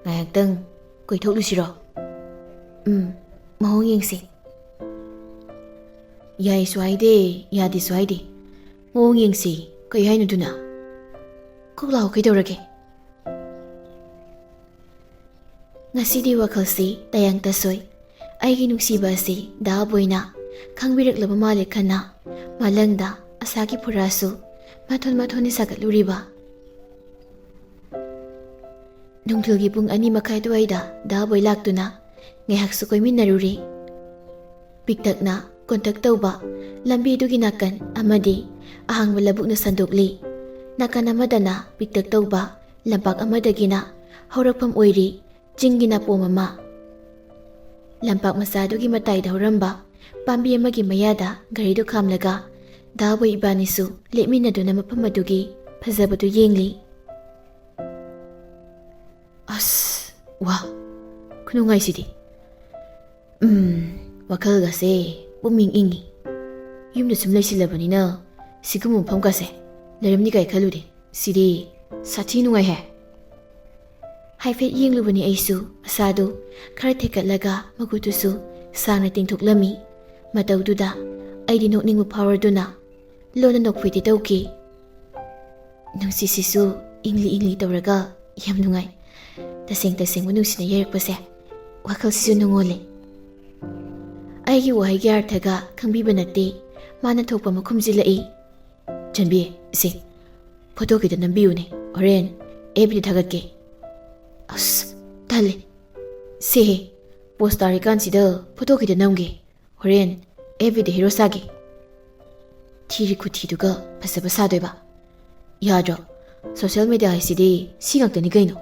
ꯉꯥꯏꯍꯥꯛꯇꯪ ꯀꯣꯏꯊꯣꯛꯂꯨꯁꯤꯔꯣ?" "ꯎꯝ, ꯃꯑꯣꯡ ꯌꯦꯡꯁꯤ꯫" "ꯌꯥꯏꯁꯨ ꯍꯥꯏꯗꯦ, ꯌꯥꯗꯦꯁꯨ ꯍꯥꯏꯗꯦ꯫ ꯃꯑꯣꯡ ꯌꯦꯡꯁꯤ, ꯀꯩ ꯍꯥꯏꯅꯣ ꯑꯗꯨꯅ? ꯀꯣꯛ ꯂꯥꯛꯑꯣ, ꯀꯩꯗꯧꯔꯒꯦ?" ꯉꯁꯤꯗꯤ ꯋꯥꯈꯜꯁꯤ ꯇꯌꯥꯡ ꯇꯁꯣꯏ꯫ ꯑꯩꯒꯤ ꯅꯨꯡꯁꯤꯕ ꯑꯁꯤ ꯗꯥ ꯕꯣꯏꯅ ꯈꯪꯕꯤꯔꯛꯂꯕ ꯃꯥꯜꯂꯦ ꯈꯟꯅ, ꯃꯥꯂꯪꯗ ꯑꯁꯥꯒꯤ ꯐꯨꯔꯥꯁꯨ ꯃꯊꯣꯟ ꯃꯊꯣꯟꯅꯤ ꯁꯥꯒꯠꯂꯨꯔꯤꯕ꯫ ꯅꯨꯡꯊꯤꯜꯒꯤ ꯄꯨꯡ ꯑꯅꯤ ꯃꯈꯥꯏ ꯑꯗꯨꯋꯥꯏꯗ ꯗꯥ ꯕꯣꯏ ꯂꯥꯛꯇꯨꯅ ꯉꯥꯏꯍꯥꯛꯁꯨ ꯀꯣꯏꯃꯤꯟꯅꯔꯨꯔꯦ꯫ ꯄꯤꯛꯇꯛꯅ ꯀꯣꯟꯇꯛ ꯇꯧꯕ ꯂꯝꯕꯤꯗꯨꯒꯤ ꯅꯥꯀꯟ ꯑꯃꯗꯤ ꯑꯍꯥꯡꯕ ꯂꯧꯕꯨꯛꯅ ꯁꯟꯗꯣꯛꯂꯤ꯫ ꯅꯥꯀꯟ ꯑꯃꯗꯅ ꯄꯤꯛꯇꯛ ꯇꯧꯕ ꯂꯝꯄꯥꯛ ꯑꯃꯗꯒꯤꯅ ꯍꯧꯔꯛꯐꯝ ꯑꯣꯏꯔꯤ ꯆꯤꯡꯒꯤ ꯅꯥꯄꯣꯝ ꯑꯃ꯫ ꯂꯝꯄꯥꯛ ꯃꯆꯥꯗꯨꯒꯤ ꯃꯇꯥꯏꯗ ꯍꯧꯔꯝꯕ ꯄꯥꯝꯕꯤ ꯑꯃꯒꯤ ꯃꯌꯥꯗ ꯒꯥꯔꯤꯗꯨ ꯈꯥꯝꯂꯒ ꯗꯥ ꯕꯣꯏ ꯏꯕꯥꯅꯤꯁꯨ ꯂꯦꯞꯃꯤꯟꯅꯗꯨꯅ ꯃꯐꯝ ꯑꯗꯨꯒꯤ ꯐꯖꯕꯗꯨ ꯌꯦꯡꯂꯤ꯫ ꯑꯁ, ꯋꯥ, ꯈꯨꯅꯨꯡꯉꯥꯏꯁꯤꯗꯤ꯫ ꯎꯝ, ꯋꯥꯈꯜꯒꯁꯦ ꯄꯨꯛꯅꯤꯡ ꯏꯪꯉꯤ꯫ ꯌꯨꯝꯗ ꯁꯨꯝ ꯂꯩꯁꯤꯜꯂꯕꯅꯤꯅ ꯁꯤꯒꯨꯝꯕ ꯃꯐꯝꯒꯁꯦ ꯂꯩꯔꯝꯅꯤ ꯀꯥꯏ ꯈꯜꯂꯨꯗꯦ꯫ ꯁꯤꯗꯤ ꯁꯥꯊꯤ ꯅꯨꯡꯉꯥꯏꯍꯦ꯫ ꯍꯥꯏꯐꯦꯠ ꯌꯦꯡꯂꯨꯕꯅꯤ ꯑꯩꯁꯨ ꯃꯁꯥꯗꯨ ꯈꯔ ꯊꯦꯛꯀꯠꯂꯒ ꯃꯈꯨꯠꯇꯨꯁꯨ ꯁꯥꯡꯅ ꯇꯤꯡꯊꯣꯛꯂꯝꯃꯤ꯫ ꯃꯇꯧꯗꯨꯗ ꯑꯩꯗꯤ ꯅꯣꯛꯅꯤꯡꯕ ꯐꯥꯎꯔꯗꯨꯅ ꯂꯣꯟꯅ ꯅꯣꯛꯐꯦꯠꯇꯤ ꯇꯧꯈꯤ꯫ ꯅꯨꯡꯁꯤꯠꯁꯤꯁꯨ ꯏꯪꯂꯤ ꯏꯪꯂꯤ ꯇꯧꯔꯒ ꯌꯥꯝ ꯅꯨꯡꯉꯥꯏ꯫ ꯇꯁꯦꯡ ꯇꯁꯦꯡꯕ ꯅꯨꯡꯁꯤꯅ ꯌꯩꯔꯛꯄꯁꯦ ꯋꯥꯈꯜꯁꯤꯁꯨ ꯅꯨꯡꯉꯣꯜꯂꯦ꯫ ꯑꯩꯒꯤ ꯋꯥꯍꯩꯒꯤ ꯑꯥꯔꯊꯒ ꯈꯪꯕꯤꯕ ꯅꯠꯇꯦ꯫ ꯃꯥꯅ ꯊꯣꯛꯄ ꯑꯃ ꯈꯨꯝꯖꯤꯜꯂꯛꯏ꯫ "ꯆꯟꯕꯤ, ꯁꯦ, ꯐꯣꯇꯣ ꯈꯤꯇ ꯅꯝꯕꯤꯌꯨꯅꯦ, ꯍꯣꯔꯦꯟ ꯑꯦꯐ ꯕꯤꯗ ꯊꯥꯒꯠꯀꯦ꯫" "ꯑꯁ, ꯇꯜꯂꯦ꯫ ꯁꯦꯍꯦ, ꯄꯣꯁ ꯇꯥꯔꯤꯀꯥꯟꯁꯤꯗ ꯐꯣꯇꯣ ꯈꯤꯇ ꯅꯝꯒꯦ, ꯍꯣꯔꯦꯟ ꯑꯦꯐ ꯕꯤꯗ ꯍꯤꯔꯣ ꯁꯥꯒꯦ꯫" ꯊꯤꯔꯤ ꯈꯨꯊꯤꯗꯨꯒ ꯐꯖꯕ ꯁꯥꯗꯣꯏꯕ꯫ ꯌꯥꯗ꯭ꯔꯣ? ꯁꯣꯁꯦꯜ ꯃꯦꯗꯤꯌꯥ ꯍꯥꯏꯁꯤꯗꯤ ꯁꯤ ꯉꯥꯛꯇꯅꯤ ꯀꯩꯅꯣ꯫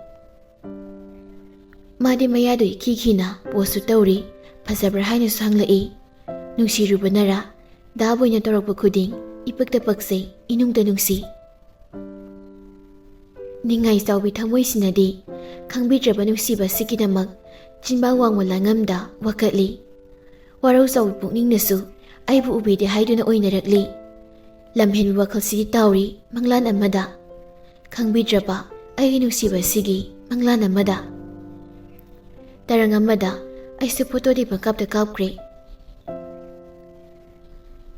ꯃꯥꯗꯤ ꯃꯌꯥꯗꯨ ꯏꯈꯤ ꯈꯤꯅ ꯄꯣꯁꯁꯨ ꯇꯧꯔꯤ, ꯐꯖꯕ꯭ꯔꯥ ꯍꯥꯏꯅꯁꯨ ꯍꯪꯂꯛꯏ꯫ ꯅꯨꯡꯁꯤꯔꯨꯕꯅꯔꯥ, ꯗꯥ ꯕꯣꯏꯅ ꯇꯧꯔꯛꯄ ꯈꯨꯗꯤꯡ ꯏꯄꯛꯇ ꯄꯛꯆꯩ, ꯏꯅꯨꯡꯗ ꯅꯨꯡꯁꯤ꯫ ꯅꯤꯡꯉꯥꯏ ꯆꯥꯎꯕꯤ ꯊꯃꯣꯏꯁꯤꯅꯗꯤ ꯈꯪꯕꯤꯗ꯭ꯔꯕ ꯅꯨꯡꯁꯤꯕ ꯑꯁꯤꯒꯤꯗꯃꯛ ꯆꯤꯟꯕꯥꯡ ꯋꯥꯡꯃ ꯂꯥꯡꯉꯝꯗ ꯋꯥꯀꯠꯂꯤ꯫ ꯋꯥꯔꯧ ꯆꯥꯎꯕꯤ ꯄꯨꯛꯅꯤꯡꯅꯁꯨ ꯑꯩꯕꯨ ꯎꯕꯤꯗꯦ ꯍꯥꯏꯗꯨꯅ ꯑꯣꯏꯅꯔꯛꯂꯤ꯫ ꯂꯝꯍꯦꯟꯕ ꯋꯥꯈꯜꯁꯤꯗꯤ ꯇꯥꯎꯔꯤ ꯃꯪꯂꯥꯟ ꯑꯃꯗ꯫ ꯈꯪꯕꯤꯗ꯭ꯔꯕ ꯑꯩꯒꯤ ꯅꯨꯡꯁꯤꯕ ꯑꯁꯤꯒꯤ ꯃꯪꯂꯥꯟ ꯑꯃꯗ꯫ ꯇꯔꯪ ꯑꯃꯗ ꯑꯩꯁꯨ ꯐꯣꯇꯣꯗꯤ ꯄꯪꯀꯥꯞꯇ ꯀꯥꯞꯈ꯭ꯔꯦ꯫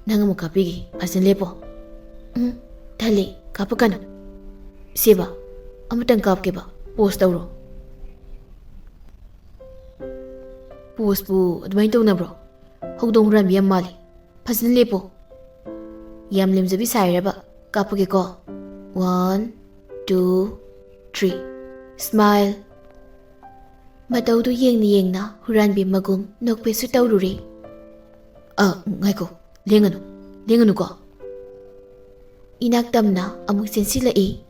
ꯅꯪ ꯑꯃꯨꯛ ꯀꯥꯞꯄꯤꯒꯦ, ꯐꯖꯅ ꯂꯦꯞꯄꯣ꯫ ꯎꯝ, ꯊꯜꯂꯤ, ꯀꯥꯞꯄꯛꯀꯅꯨ꯫ ꯁꯦꯕ, ꯑꯃꯇꯪ ꯀꯥꯞꯀꯦꯕ, ꯄꯣꯁ ꯇꯧꯔꯣ꯫ ꯄꯣꯁꯄꯨ ꯑꯗꯨꯃꯥꯏꯅ ꯇꯧꯅꯕ꯭ꯔꯣ? ꯍꯧꯗꯣꯡ ꯍꯨꯔꯥꯟꯕꯤ ꯌꯥꯝ ꯃꯥꯜꯂꯤ꯫ ꯐꯖꯅ ꯂꯦꯞꯄꯣ꯫ ꯌꯥꯝ ꯂꯦꯝꯖꯕꯤ syrup? ꯀꯥꯞꯄꯒꯦꯀꯣ꯫ One, two, three. Smile. ꯃꯇꯧꯗꯨ ꯌꯦꯡꯅ ꯌꯦꯡꯅ ꯍꯨꯔꯥꯟꯕꯤ ꯃꯒꯨꯝ ꯅꯣꯛꯐꯦꯠꯁꯨ ꯇꯧꯔꯨꯔꯦ꯫ ꯑ, ꯉꯥꯏꯈꯣ, ꯂꯦꯡꯒꯅꯨ, ꯂꯦꯡꯒꯅꯨꯀꯣ꯫ ꯏꯅꯥꯛ ꯇꯝꯅ ꯑꯃꯨꯛ ꯆꯦꯟꯁꯤꯜꯂꯛꯏ꯫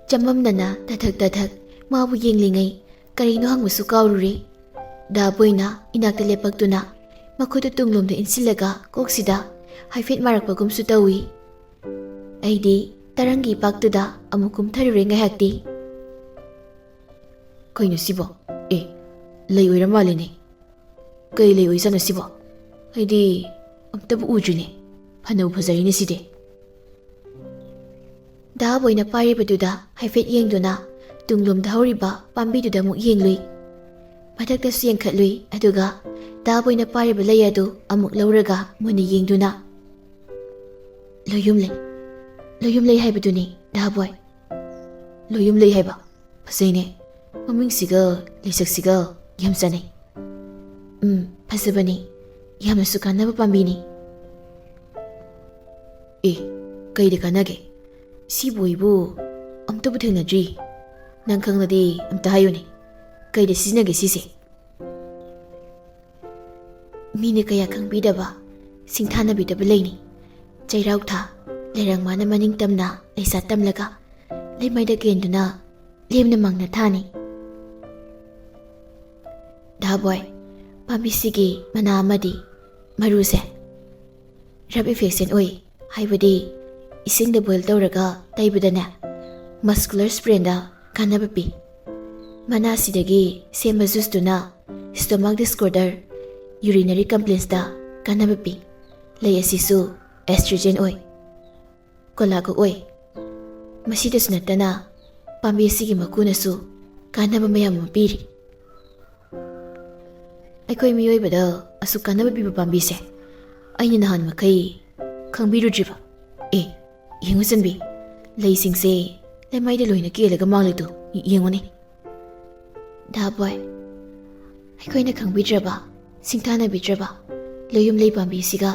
ꯆꯃꯝꯅꯅ ꯇꯊꯛ ꯇꯊꯛ ꯃꯥꯕꯨ ꯌꯦꯡꯂꯤꯉꯩ ꯀꯔꯤꯅꯣ ꯍꯪꯕꯁꯨ ꯀꯥꯎꯔꯨꯔꯦ꯫ ꯗꯥ ꯕꯣꯏꯅ ꯏꯅꯥꯛꯇ ꯂꯦꯞꯄꯛꯇꯨꯅ ꯃꯈꯨꯠꯇꯨ ꯇꯨꯡꯂꯣꯝꯗ ꯏꯟꯁꯤꯜꯂꯒ ꯀꯣꯛꯁꯤꯗ ꯍꯥꯏꯐꯦꯠ ꯃꯥꯔꯛꯄꯒꯨꯝꯁꯨ ꯇꯧꯏ꯫ ꯑꯩꯗꯤ ꯇꯔꯪꯒꯤ ꯏꯄꯥꯛꯇꯨꯗ ꯑꯃꯨꯛ ꯀꯨꯝꯊꯔꯨꯔꯦ ꯉꯥꯏꯍꯥꯛꯇꯤ꯫ ꯀꯩꯅꯣ ꯁꯤꯕꯣ? ꯑꯦ, ꯂꯩ ꯑꯣꯏꯔ ꯃꯥꯜꯂꯦꯅꯦ꯫ ꯀꯩ ꯂꯩ ꯑꯣꯏꯖꯥꯠꯅꯣ ꯁꯤꯕꯣ? ꯑꯩꯗꯤ ꯑꯝꯇꯕꯨ ꯎꯗ꯭ꯔꯤꯅꯦ꯫ ꯐꯅꯕꯨ ꯐꯖꯔꯤꯅꯦ ꯁꯤꯗꯤ꯫ ꯗꯥ ꯕꯣꯏꯅ ꯄꯥꯏꯔꯤꯕꯗꯨꯗ ꯍꯥꯏꯐꯦꯠ ꯌꯦꯡꯗꯨꯅ ꯇꯨꯡꯂꯣꯝꯗ ꯍꯧꯔꯤꯕ ꯄꯥꯝꯕꯤꯗꯨꯗ ꯑꯃꯨꯛ ꯌꯦꯡꯂꯨꯏ꯫ ꯃꯊꯛꯇꯁꯨ ꯌꯦꯡꯈꯠꯂꯨꯏ, ꯑꯗꯨꯒ ꯗꯥ ꯕꯣꯏꯅ ꯄꯥꯏꯔꯤꯕ ꯂꯩ ꯑꯗꯨ ꯑꯃꯨꯛ ꯂꯧꯔꯒ ꯃꯨꯟꯅ ꯌꯦꯡꯗꯨꯅ, "ꯂꯣꯌꯨꯝ ꯂꯩ, ꯂꯣꯌꯨꯝ ꯂꯩ ꯍꯥꯏꯕꯗꯨꯅꯤ, ꯗꯥ ꯕꯣꯏ꯫ ꯂꯣꯌꯨꯝ ꯂꯩ ꯍꯥꯏꯕ? ꯐꯖꯩꯅꯦ꯫ ꯃꯃꯤꯡꯁꯤꯒ ꯂꯩꯁꯛꯁꯤꯒ ꯌꯥꯝ ꯆꯥꯟꯅꯩ꯫" "ꯎꯝ, ꯐꯖꯕꯅꯤ꯫ ꯌꯥꯝꯅꯁꯨ ꯀꯥꯟꯅꯕ ꯄꯥꯝꯕꯤꯅꯤ꯫" "ꯑꯦ, ꯀꯩꯗ ꯀꯥꯟꯅꯒꯦ? ꯁꯤꯕꯨ ꯑꯩꯕꯨ ꯑꯝꯇꯕꯨ ꯊꯦꯡꯅꯗ꯭ꯔꯤ꯫ ꯅꯪ ꯈꯪꯂꯗꯤ ꯑꯝꯇ ꯍꯥꯏꯌꯨꯅꯦ꯫ ꯀꯩꯗ ꯁꯤꯖꯤꯟꯅꯒꯦ ꯁꯤꯁꯦ?" "ꯃꯤꯅ ꯀꯌꯥ ꯈꯪꯕꯤꯗꯕ, ꯁꯤꯡꯊꯥꯅꯕꯤꯗꯕ ꯂꯩꯅꯤ꯫ ꯆꯩꯔꯥꯎ ꯊꯥ, ꯂꯩꯔꯪ ꯃꯥꯅ ꯃꯅꯤꯡ ꯇꯝꯅ ꯂꯩꯁꯥ ꯇꯝꯂꯒ ꯂꯩꯃꯥꯏꯗ ꯀꯦꯟꯗꯨꯅ ꯂꯦꯝꯅ ꯃꯪꯅ ꯊꯥꯅꯤ꯫" "ꯗꯥ ꯕꯣꯏ, ꯄꯥꯝꯕꯤꯁꯤꯒꯤ ꯃꯅꯥ ꯑꯃꯗꯤ ꯃꯔꯨꯁꯦ ꯔꯕ ꯏꯐꯦꯛꯁꯟ ꯑꯣꯏ, ꯍꯥꯏꯕꯗꯤ ꯏꯁꯤꯡꯗ ꯕꯣꯏꯜ ꯇꯧꯔꯒ ꯇꯩꯕꯗꯅꯦ, ꯃꯁꯀꯨꯂꯔ ꯁ꯭ꯄ꯭ꯔꯦꯟꯗ ꯀꯥꯟꯅꯕ ꯄꯤ꯫ ꯃꯅꯥꯁꯤꯗꯒꯤ ꯁꯦꯝꯕ ꯖꯨꯁꯇꯨꯅ ꯁ꯭ꯇꯣꯃꯥꯛ ꯗꯤꯁꯑꯣꯔꯗꯔ, ꯌꯨꯔꯤꯅꯔꯤ ꯀꯝꯄ꯭ꯂꯦꯟꯁꯇ ꯀꯥꯟꯅꯕ ꯄꯤ꯫ ꯂꯩ ꯑꯁꯤꯁꯨ ꯑꯦꯁꯇ꯭ꯔꯣꯖꯦꯟ ꯑꯣꯏ, ꯀꯣꯂꯥꯒꯣꯛ ꯑꯣꯏ꯫ ꯃꯁꯤꯗꯁꯨ ꯅꯠꯇꯅ ꯄꯥꯝꯕꯤ ꯑꯁꯤꯒꯤ ꯃꯀꯨꯅꯁꯨ ꯀꯥꯟꯅꯕ ꯃꯌꯥꯝ ꯑꯃ ꯄꯤꯔꯤ꯫" ꯑꯩꯈꯣꯏ ꯃꯤꯑꯣꯏꯕꯗ ꯑꯁꯨꯛ ꯀꯥꯟꯅꯕ ꯄꯤꯕ ꯄꯥꯝꯕꯤꯁꯦ ꯑꯩꯅ ꯅꯍꯥꯟ ꯃꯈꯩ ꯈꯪꯕꯤꯔꯨꯗ꯭ꯔꯤꯕ? ꯑꯦ, ꯌꯦꯡꯉꯨ ꯆꯟꯕꯤ, ꯂꯩꯁꯤꯡꯁꯦ ꯂꯩꯃꯥꯏꯗ ꯂꯣꯏꯅ ꯀꯦꯜꯂꯒ ꯃꯥꯡꯂꯤꯗꯨ ꯌꯦꯡꯉꯨꯅꯦ꯫ ꯗꯥꯕꯣꯏ, ꯑꯩꯈꯣꯏꯅ ꯈꯪꯕꯤꯗ꯭ꯔꯕ, ꯁꯤꯡꯊꯥꯅꯕꯤꯗ꯭ꯔꯕ ꯂꯩꯌꯨꯝ ꯂꯩ ꯄꯥꯝꯕꯤꯁꯤꯒ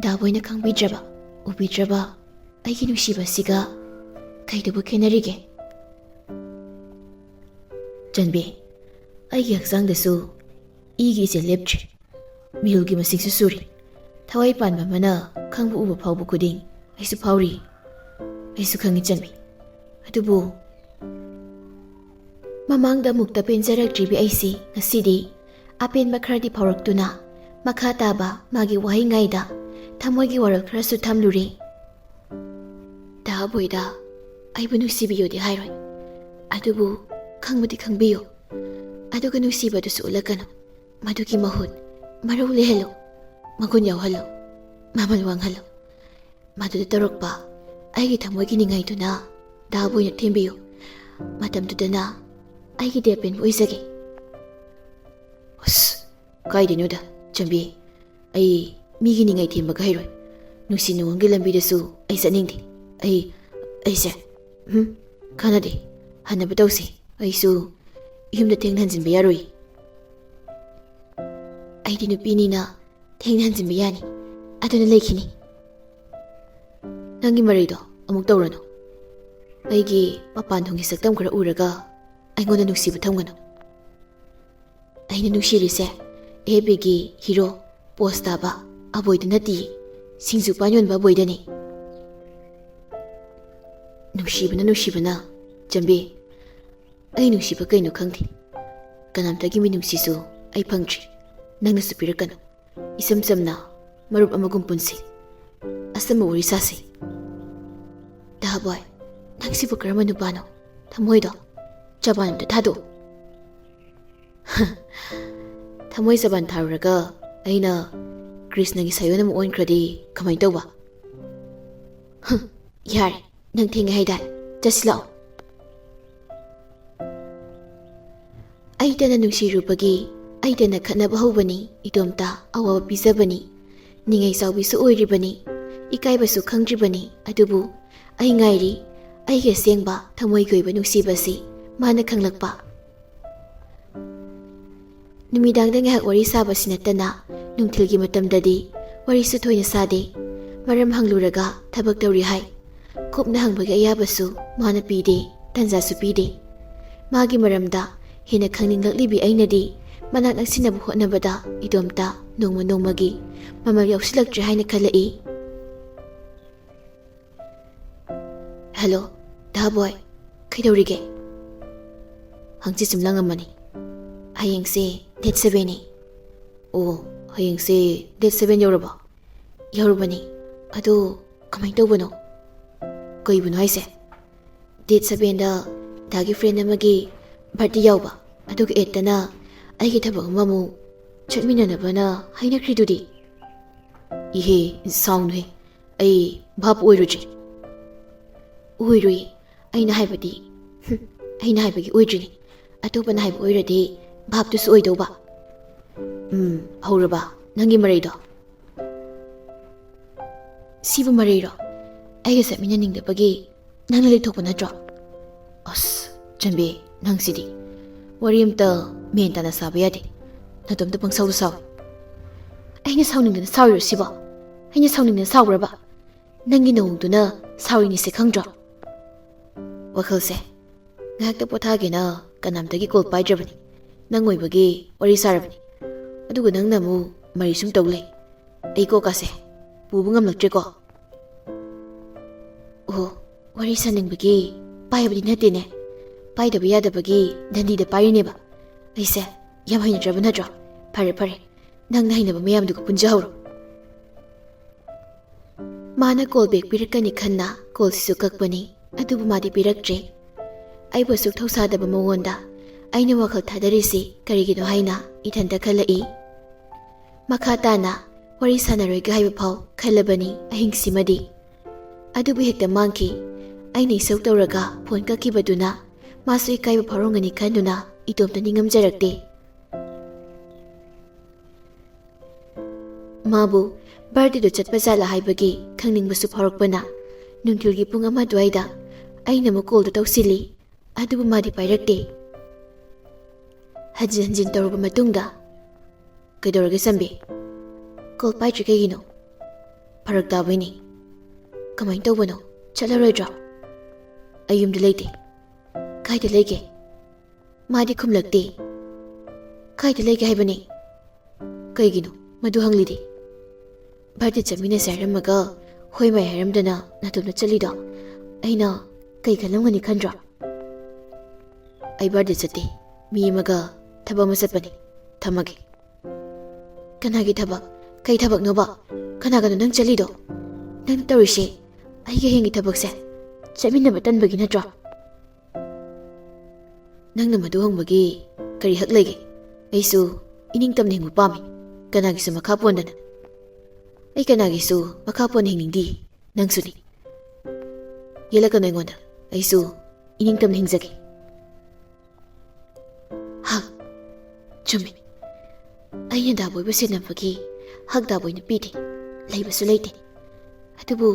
ꯗꯥꯕꯣꯏꯅ ꯈꯪꯕꯤꯗ꯭ꯔꯕ, ꯎꯕꯤꯗ꯭ꯔꯕ ꯑꯩꯒꯤ ꯅꯨꯡꯁꯤꯕꯁꯤꯒ ꯀꯩꯗꯕꯨ ꯈꯦꯠꯅꯔꯤꯒꯦ? ꯆꯟꯕꯤ, ꯑꯩꯒꯤ ꯍꯛꯆꯥꯡꯗꯁꯨ ꯏꯒꯤ ꯏꯆꯦꯜ ꯂꯦꯞꯇ꯭ꯔꯤ꯫ ꯃꯤꯍꯨꯜꯒꯤ ꯃꯁꯤꯡꯁꯨ ꯁꯨꯔꯤ꯫ ꯊꯋꯥꯏ ꯄꯥꯟꯕ ꯑꯃꯅ ꯈꯪꯕ ꯎꯕ ꯐꯥꯎꯕ ꯈꯨꯗꯤꯡ ꯑꯩꯁꯨ ꯐꯥꯎꯔꯤ꯫ ꯑꯩꯁꯨ ꯈꯪꯉꯤ ꯆꯟꯕꯤ꯫ ꯑꯗꯨꯕꯨ ꯃꯃꯥꯡꯗ ꯑꯃꯨꯛꯇ ꯄꯦꯟꯖꯔꯛꯇ꯭ꯔꯤꯕꯤ ꯑꯩꯁꯤ ꯉꯁꯤꯗꯤ ꯑꯄꯦꯟꯕ ꯈꯔꯗꯤ ꯐꯥꯎꯔꯛꯇꯨꯅ ꯃꯈꯥ ꯇꯥꯕ ꯃꯥꯒꯤ ꯋꯥꯍꯩ ꯉꯥꯏꯗ ꯊꯃꯣꯏꯒꯤ ꯋꯥꯔꯣꯜ ꯈꯔꯁꯨ ꯊꯝꯂꯨꯔꯦ꯫ ꯗꯥ ꯕꯣꯏꯗ ꯑꯩꯕꯨ ꯅꯨꯡꯁꯤꯕꯤꯌꯨꯗꯤ ꯍꯥꯏꯔꯣꯏ, ꯑꯗꯨꯕꯨ ꯈꯪꯕꯗꯤ ꯈꯪꯕꯤꯌꯨ꯫ ꯑꯗꯨꯒ ꯅꯨꯡꯁꯤꯕꯗꯨꯁꯨ ꯎꯠꯂꯛꯀꯅꯨ꯫ ꯃꯗꯨꯒꯤ ꯃꯍꯨꯠ ꯃꯔꯧ ꯂꯩꯍꯜꯂꯨ, ꯃꯒꯨꯟ ꯌꯥꯎꯍꯜꯂꯨ, ꯃꯃꯜ ꯋꯥꯡꯍꯜꯂꯨ꯫ ꯃꯗꯨꯗ ꯇꯧꯔꯛꯄ ꯑꯩꯒꯤ ꯊꯃꯣꯏꯒꯤ ꯅꯤꯡꯉꯥꯏꯗꯨꯅ ꯗꯥꯕꯨ ꯑꯣꯏꯅ ꯊꯦꯝꯕꯤꯌꯨ꯫ ꯃꯇꯝꯗꯨꯗꯅ ꯑꯩꯒꯤꯗꯤ ꯑꯄꯦꯟꯕ ꯑꯣꯏꯖꯒꯦ꯫ ꯑꯁ, ꯀꯥꯏꯗꯩꯅꯣꯗ, ꯆꯟꯕꯤ꯫ ꯑꯩ ꯃꯤꯒꯤ ꯅꯤꯡꯉꯥꯏ ꯊꯦꯝꯕꯒ ꯍꯩꯔꯣꯏ꯫ ꯅꯨꯡꯁꯤ ꯅꯨꯡꯉꯣꯟꯒꯤ ꯂꯝꯕꯤꯗꯁꯨ ꯑꯩ ꯆꯠꯅꯤꯡꯗꯦ꯫ ꯑꯩ, ꯑꯩꯁꯦ, ꯎꯝ, ꯀꯥꯟꯅꯗꯦ꯫ ꯍꯟꯅꯕ ꯇꯧꯁꯤ꯫ ꯑꯩꯁꯨ ꯌꯨꯝꯗ ꯊꯦꯡꯅ ꯍꯟꯖꯤꯟꯕ ꯌꯥꯔꯣꯏ꯫ ꯑꯩꯗꯤ ꯅꯨꯄꯤꯅꯤꯅ ꯊꯦꯡꯅ ꯍꯟꯖꯤꯟꯕ ꯌꯥꯅꯤ꯫ ꯑꯗꯨꯅ ꯂꯩꯈꯤꯅꯤ꯫ ꯅꯪꯒꯤ ꯃꯔꯩꯗꯣ ꯑꯃꯨꯛ ꯇꯧꯔꯅꯨ꯫ ꯑꯩꯒꯤ ꯃꯄꯥꯟ ꯊꯣꯡꯒꯤ ꯁꯛꯇꯝ ꯈꯔ ꯎꯔꯒ ꯑꯩꯉꯣꯟꯗ ꯅꯨꯡꯁꯤꯕ ꯊꯝꯒꯅꯨ꯫ ꯑꯩꯅ ꯅꯨꯡꯁꯤꯔꯤꯁꯦ ꯑꯦꯐ ꯕꯤꯒꯤ ꯍꯤꯔꯣ ꯄꯣꯁ ꯇꯥꯕ ꯑꯕꯣꯏꯗ ꯅꯠꯇꯤꯌꯦ, ꯁꯤꯡꯖꯨ ꯄꯥꯟ ꯌꯣꯟꯕ ꯑꯕꯣꯏꯗꯅꯤ꯫ ꯅꯨꯡꯁꯤꯕꯅ, ꯅꯨꯡꯁꯤꯕꯅ, ꯆꯟꯕꯤ, ꯑꯩ ꯅꯨꯡꯁꯤꯕ ꯀꯩꯅꯣ ꯈꯪꯗꯦ꯫ ꯀꯅꯥꯝꯇꯒꯤ ꯃꯤꯅꯨꯡꯁꯤꯁꯨ ꯑꯩ ꯐꯪꯗ꯭ꯔꯤ꯫ ꯅꯪꯅꯁꯨ ꯄꯤꯔꯛꯀꯅꯨ꯫ ꯏꯆꯝ ꯆꯝꯅ ꯃꯔꯨꯞ ꯑꯃꯒꯨꯝ ꯄꯨꯟꯁꯤ꯫ ꯑꯆꯝꯕ ꯋꯥꯔꯤ ꯁꯥꯁꯤ꯫ ꯗꯥꯕꯣꯏ, ꯅꯪꯁꯤꯕꯨ ꯀꯔꯝꯕ ꯅꯨꯄꯥꯅꯣ? ꯊꯃꯣꯏꯗꯣ ꯆꯕꯥꯟ ꯑꯝꯇ ꯊꯥꯗꯣꯛꯎ꯫ ꯊꯃꯣꯏ ꯆꯕꯥꯟ ꯊꯥꯔꯨꯔꯒ ꯑꯩꯅ ꯀ꯭ꯔꯤꯁꯅꯒꯤ ꯁꯥꯌꯣꯟ ꯑꯃ ꯑꯣꯟꯈ꯭ꯔꯗꯤ ꯀꯃꯥꯏꯅ ꯇꯧꯕ? ꯍꯝ, ꯌꯥꯔꯦ, ꯅꯪ ꯊꯦꯡꯉꯦ ꯍꯥꯏꯗꯥꯏ? ꯆꯠꯁꯤ ꯂꯥꯛꯑꯣ꯫ ꯑꯩꯇꯅ ꯅꯨꯡꯁꯤꯔꯨꯕꯒꯤ ꯑꯩꯇꯅ ꯈꯠꯅꯕ ꯍꯧꯕꯅꯤ, ꯏꯇꯣꯝꯇ ꯑꯋꯥꯕ ꯄꯤꯖꯕꯅꯤ꯫ ꯅꯤꯡꯉꯩ ꯆꯥꯎꯕꯤꯁꯨ ꯑꯣꯏꯔꯤꯕꯅꯤ, ꯏꯀꯥꯏꯕꯁꯨ ꯈꯪꯗ꯭ꯔꯤꯕꯅꯤ꯫ ꯑꯗꯨꯕꯨ ꯑꯩ ꯉꯥꯏꯔꯤ, ꯑꯩꯒꯤ ꯑꯁꯦꯡꯕ ꯊꯃꯣꯏꯒꯤ ꯑꯣꯏꯕ ꯅꯨꯡꯁꯤꯕꯁꯤ ꯃꯥꯅ ꯈꯪꯂꯛꯄ꯫ ꯅꯨꯃꯤꯗꯥꯡꯗ ꯉꯥꯏꯍꯥꯛ ꯋꯥꯔꯤ ꯁꯥꯕꯁꯤ ꯅꯠꯇꯅ ꯅꯨꯡꯊꯤꯜꯒꯤ ꯃꯇꯝꯗꯗꯤ ꯋꯥꯔꯤꯁꯨ ꯊꯣꯏꯅ ꯁꯥꯗꯦ꯫ ꯃꯔꯝ ꯍꯪꯂꯨꯔꯒ ꯊꯕꯛ ꯇꯧꯔꯤ ꯍꯥꯏ꯫ ꯀꯨꯞꯅ ꯍꯪꯕꯒꯤ ꯑꯌꯥꯕꯁꯨ ꯃꯥꯅ ꯄꯤꯗꯦ, ꯇꯟꯖꯥꯁꯨ ꯄꯤꯗꯦ꯫ ꯃꯥꯒꯤ ꯃꯔꯝꯗ ꯍꯦꯟꯅ ꯈꯪꯅꯤꯡꯂꯛꯂꯤꯕꯤ ꯑꯩꯅꯗꯤ ꯃꯅꯥꯛ ꯅꯛꯁꯤꯟꯅꯕ ꯍꯣꯠꯅꯕꯗ ꯏꯇꯣꯝꯇ ꯅꯣꯡꯃ ꯅꯣꯡꯃꯒꯤ ꯃꯃꯜ ꯌꯥꯎꯁꯤꯜꯂꯛꯇ꯭ꯔꯦ ꯍꯥꯏꯅ ꯈꯜꯂꯛꯏ꯫ ꯍꯦꯜꯂꯣ, ꯗꯥ ꯕꯣꯏ, ꯀꯩꯗꯧꯔꯤꯒꯦ? ꯍꯪꯆꯤꯠ ꯁꯨꯝ ꯂꯪꯉꯝꯕꯅꯤ꯫ ꯍꯌꯦꯡꯁꯦ ꯗꯦꯠ ꯁꯕꯦꯟꯅꯤ꯫ ꯑꯣ, ꯍꯌꯦꯡꯁꯦ ꯗꯦꯠ ꯁꯕꯦꯟ ꯌꯧꯔꯕꯣ? ꯌꯧꯔꯕꯅꯤ꯫ ꯑꯗꯣ ꯀꯃꯥꯏꯅ ꯇꯧꯕꯅꯣ? ꯀꯩꯕꯨꯅꯣ ꯍꯥꯏꯁꯦ? ꯗꯦꯠ ꯁꯕꯦꯟꯗ ꯗꯥꯒꯤ ꯐ꯭ꯔꯦꯟ ꯑꯃꯒꯤ ꯕꯥꯔꯗꯦ ꯌꯥꯎꯕ, ꯑꯗꯨꯒ ꯑꯦꯠꯇꯅ ꯑꯩꯒꯤ ꯊꯕꯛ ꯑꯃꯃꯨꯛ ꯆꯠꯃꯤꯟꯅꯅꯕꯅ ꯍꯥꯏꯅꯈ꯭ꯔꯤꯗꯨꯗꯤ꯫ ꯏꯍꯦ, ꯁꯥꯎꯅꯨꯍꯦ, ꯑꯩ ꯚꯥꯞ ꯑꯣꯏꯔꯨꯗ꯭ꯔꯦ꯫ ꯑꯣꯏꯔꯣꯏ, ꯑꯩꯅ ꯍꯥꯏꯕꯗꯤ, ꯍꯨꯝ, ꯑꯩꯅ ꯍꯥꯏꯕꯒꯤ ꯑꯣꯏꯗ꯭ꯔꯤꯅꯤ꯫ ꯑꯇꯣꯞꯄꯅ ꯍꯥꯏꯕ ꯑꯣꯏꯔꯗꯤ ꯚꯥꯞꯇꯨꯁꯨ ꯑꯣꯏꯗꯧꯕ꯫ ꯎꯝ, ꯍꯧꯔꯕ ꯅꯪꯒꯤ ꯃꯔꯩꯗꯣ? ꯁꯤꯕꯨ ꯃꯔꯩꯔꯣ? ꯑꯩꯒ ꯆꯠꯃꯤꯟꯅꯅꯤꯡꯗꯕꯒꯤ ꯅꯪꯅ ꯂꯩꯊꯣꯛꯄ ꯅꯠꯇ꯭ꯔꯣ? ꯑꯁ, ꯆꯟꯕꯤ, ꯅꯪꯁꯤꯗꯤ ꯋꯥꯔꯤ ꯑꯝꯇ ꯃꯦꯟ ꯇꯥꯅ ꯁꯥꯕ ꯌꯥꯗꯦ꯫ ꯅꯇꯣꯝꯇ ꯄꯪꯁꯥꯎꯗ ꯁꯥꯎꯏ꯫ ꯑꯩꯅ ꯁꯥꯎꯅꯤꯡꯗꯅ ꯁꯥꯎꯔꯤꯔꯣ ꯁꯤꯕꯣ? ꯑꯩꯅ ꯁꯥꯎꯅꯤꯡꯗꯅ ꯁꯥꯎꯕ꯭ꯔꯕ? ꯅꯪꯒꯤ ꯅꯑꯣꯡꯗꯨꯅ ꯁꯥꯎꯔꯤꯅꯤꯁꯦ ꯈꯪꯗ꯭ꯔꯣ? ꯋꯥꯈꯜꯁꯦ ꯉꯥꯏꯍꯥꯛꯇ ꯄꯣꯊꯥꯒꯦꯅ ꯀꯅꯥꯝꯇꯒꯤ ꯀꯣꯜ ꯄꯥꯏꯗ꯭ꯔꯕꯅꯤ꯫ ꯅꯪ ꯑꯣꯏꯕꯒꯤ ꯋꯥꯔꯤ ꯁꯥꯔꯕꯅꯤ꯫ ꯑꯗꯨꯒ ꯅꯪꯅ ꯑꯃꯨꯛ ꯃꯔꯩ ꯁꯨꯝ ꯇꯧ ꯂꯩ꯫ ꯑꯩ ꯀꯣꯛꯀꯥꯁꯦ ꯄꯨꯕ ꯉꯝꯂꯛꯇ꯭ꯔꯦꯀꯣ꯫ ꯑꯣ, ꯋꯥꯔꯤ ꯁꯥꯅꯤꯡꯕꯒꯤ ꯄꯥꯏꯕꯗꯤ ꯅꯠꯇꯦꯅꯦ꯫ ꯄꯥꯏꯗꯕ ꯌꯥꯗꯕꯒꯤ ꯗꯟꯗꯤꯗ ꯄꯥꯏꯔꯤꯅꯦꯕ꯫ ꯑꯩꯁꯦ ꯌꯥꯝ ꯍꯩꯅꯗ꯭ꯔꯕ ꯅꯠꯇ꯭ꯔꯣ? ꯐꯔꯦ, ꯐꯔꯦ꯫ ꯅꯪꯅ ꯍꯩꯅꯕ ꯃꯌꯥꯝꯗꯨꯒ ꯄꯨꯟꯖꯍꯧꯔꯣ꯫ ꯃꯥꯅ ꯀꯣꯜ ꯕꯦꯛ ꯄꯤꯔꯛꯀꯅꯤ ꯈꯟꯅ ꯀꯣꯜꯁꯤꯁꯨ ꯀꯛꯄꯅꯤ, ꯑꯗꯨꯕꯨ ꯃꯥꯗꯤ ꯄꯤꯔꯛꯇ꯭ꯔꯦ꯫ ꯑꯩꯕꯨ ꯑꯁꯨꯛ ꯊꯧꯁꯥꯗꯕ ꯃꯉꯣꯟꯗ ꯑꯩꯅ ꯋꯥꯈꯜ ꯊꯥꯗꯔꯤꯁꯤ ꯀꯔꯤꯒꯤꯅꯣ ꯍꯥꯏꯅ ꯏꯊꯟꯇ ꯈꯜꯂꯛꯏ꯫ ꯃꯈꯥ ꯇꯥꯅ ꯋꯥꯔꯤ ꯁꯥꯟꯅꯔꯣꯏꯒꯦ ꯍꯥꯏꯕ ꯐꯥꯎ ꯈꯜꯂꯕꯅꯤ ꯑꯍꯤꯡꯁꯤꯃꯗꯤ꯫ ꯑꯗꯨꯕꯨ ꯍꯦꯛꯇ ꯃꯥꯡꯈꯤ꯫ ꯑꯩꯅ ꯏꯁꯧ ꯇꯧꯔꯒ ꯐꯣꯟ ꯀꯛꯈꯤꯕꯗꯨꯅ ꯃꯥꯁꯨ ꯏꯀꯥꯏꯕ ꯐꯥꯎꯔꯝꯒꯅꯤ ꯈꯟꯗꯨꯅ ꯏꯇꯣꯝꯇ ꯅꯤꯡꯉꯝꯖꯔꯛꯇꯦ꯫ ꯃꯥꯕꯨ ꯕꯥꯔꯗꯦꯗ ꯆꯠꯄ ꯖꯥꯠꯂꯥ ꯍꯥꯏꯕꯒꯤ ꯈꯪꯅꯤꯡꯕꯁꯨ ꯐꯥꯎꯔꯛꯄꯅ ꯅꯨꯡꯊꯤꯜꯒꯤ ꯄꯨꯡ ꯑꯃ ꯑꯗꯨꯋꯥꯏꯗ ꯑꯩꯅ ꯑꯃꯨꯛ ꯀꯣꯜꯗꯣ ꯇꯧꯁꯤꯜꯂꯤ꯫ ꯑꯗꯨꯕꯨ ꯃꯥꯗꯤ ꯄꯥꯏꯔꯛꯇꯦ꯫ ꯍꯟꯖꯤꯟ ꯍꯟꯖꯤꯟ ꯇꯧꯔꯕ ꯃꯇꯨꯡꯗ, "ꯀꯩꯗꯧꯔꯒꯦ ꯆꯝꯕꯤ? ꯀꯣꯜ ꯄꯥꯏꯗ꯭ꯔꯤ ꯀꯩꯒꯤꯅꯣ?" "ꯐꯔꯛ ꯇꯥꯕꯩꯅꯤ꯫" "ꯀꯃꯥꯏꯅ ꯇꯧꯕꯅꯣ? ꯆꯠꯂꯔꯣꯏꯗ꯭ꯔꯣ?" "ꯑꯩ ꯌꯨꯝꯗ ꯂꯩꯇꯦ꯫" "ꯀꯥꯏꯗ ꯂꯩꯒꯦ?" ꯃꯥꯗꯤ ꯈꯨꯝꯂꯛꯇꯦ꯫ "ꯀꯥꯏꯗ ꯂꯩꯒꯦ ꯍꯥꯏꯕꯅꯤ?" "ꯀꯩꯒꯤꯅꯣ ꯃꯗꯨ ꯍꯪꯂꯤꯗꯤ? ꯕꯥꯔꯗꯦ ꯆꯠꯃꯤꯟꯅꯁꯦ ꯍꯥꯏꯔꯝꯃꯒ ꯍꯣꯏ ꯃꯥꯏ ꯍꯥꯏꯔꯝꯗꯅ ꯅꯥꯇꯣꯝꯅ ꯆꯠꯂꯤꯗꯣ ꯑꯩꯅ ꯀꯩ ꯈꯜꯂꯝꯒꯅꯤ ꯈꯟꯗ꯭ꯔꯣ?" "ꯑꯩ ꯕꯥꯔꯗꯦ ꯆꯠꯇꯦ, ꯃꯤ ꯑꯃꯒ ꯊꯕꯛ ꯑꯃ ꯆꯠꯄꯅꯤ꯫ ꯊꯝꯃꯒꯦ꯫" "ꯀꯅꯥꯒꯤ ꯊꯕꯛ? ꯀꯩ ꯊꯕꯛꯅꯣꯕ? ꯀꯅꯥꯒꯅꯣ ꯅꯪ ꯆꯠꯂꯤꯗꯣ? ꯅꯪ ꯇꯧꯔꯤꯁꯦ ꯑꯩꯒꯤ ꯍꯌꯦꯡꯒꯤ ꯊꯕꯛꯁꯦ ꯆꯠꯃꯤꯟꯅꯕ ꯇꯟꯕꯒꯤ ꯅꯠꯇ꯭ꯔꯣ?" "ꯅꯪꯅ ꯃꯗꯨ ꯍꯪꯕꯒꯤ ꯀꯔꯤ ꯍꯛ ꯂꯩꯒꯦ? ꯑꯩꯁꯨ ꯏꯅꯤꯡꯇꯝꯅ ꯍꯤꯡꯕ ꯄꯥꯝꯃꯤ, ꯀꯅꯥꯒꯤꯁꯨ ꯃꯈꯥ ꯄꯣꯟꯗꯅ꯫" "ꯑꯩ ꯀꯅꯥꯒꯤꯁꯨ ꯃꯈꯥ ꯄꯣꯟꯅ ꯍꯤꯡꯅꯤꯡꯗꯦ, ꯅꯪꯁꯨꯅꯤ꯫ ꯌꯦꯠꯂꯛꯀꯅꯨ ꯑꯩꯉꯣꯟꯗ, ꯑꯩꯁꯨ ꯏꯅꯤꯡꯇꯝꯅ ꯍꯤꯡꯖꯒꯦ꯫" ꯍꯛ, ꯆꯨꯝꯃꯤ꯫ ꯑꯩꯅ ꯗꯥꯕꯣꯏꯕꯨ ꯁꯦꯟꯅꯕꯒꯤ ꯍꯛ ꯗꯥꯕꯣꯏꯅ ꯄꯤꯗꯦ, ꯂꯩꯕꯁꯨ ꯂꯩꯇꯦ꯫ ꯑꯗꯨꯕꯨ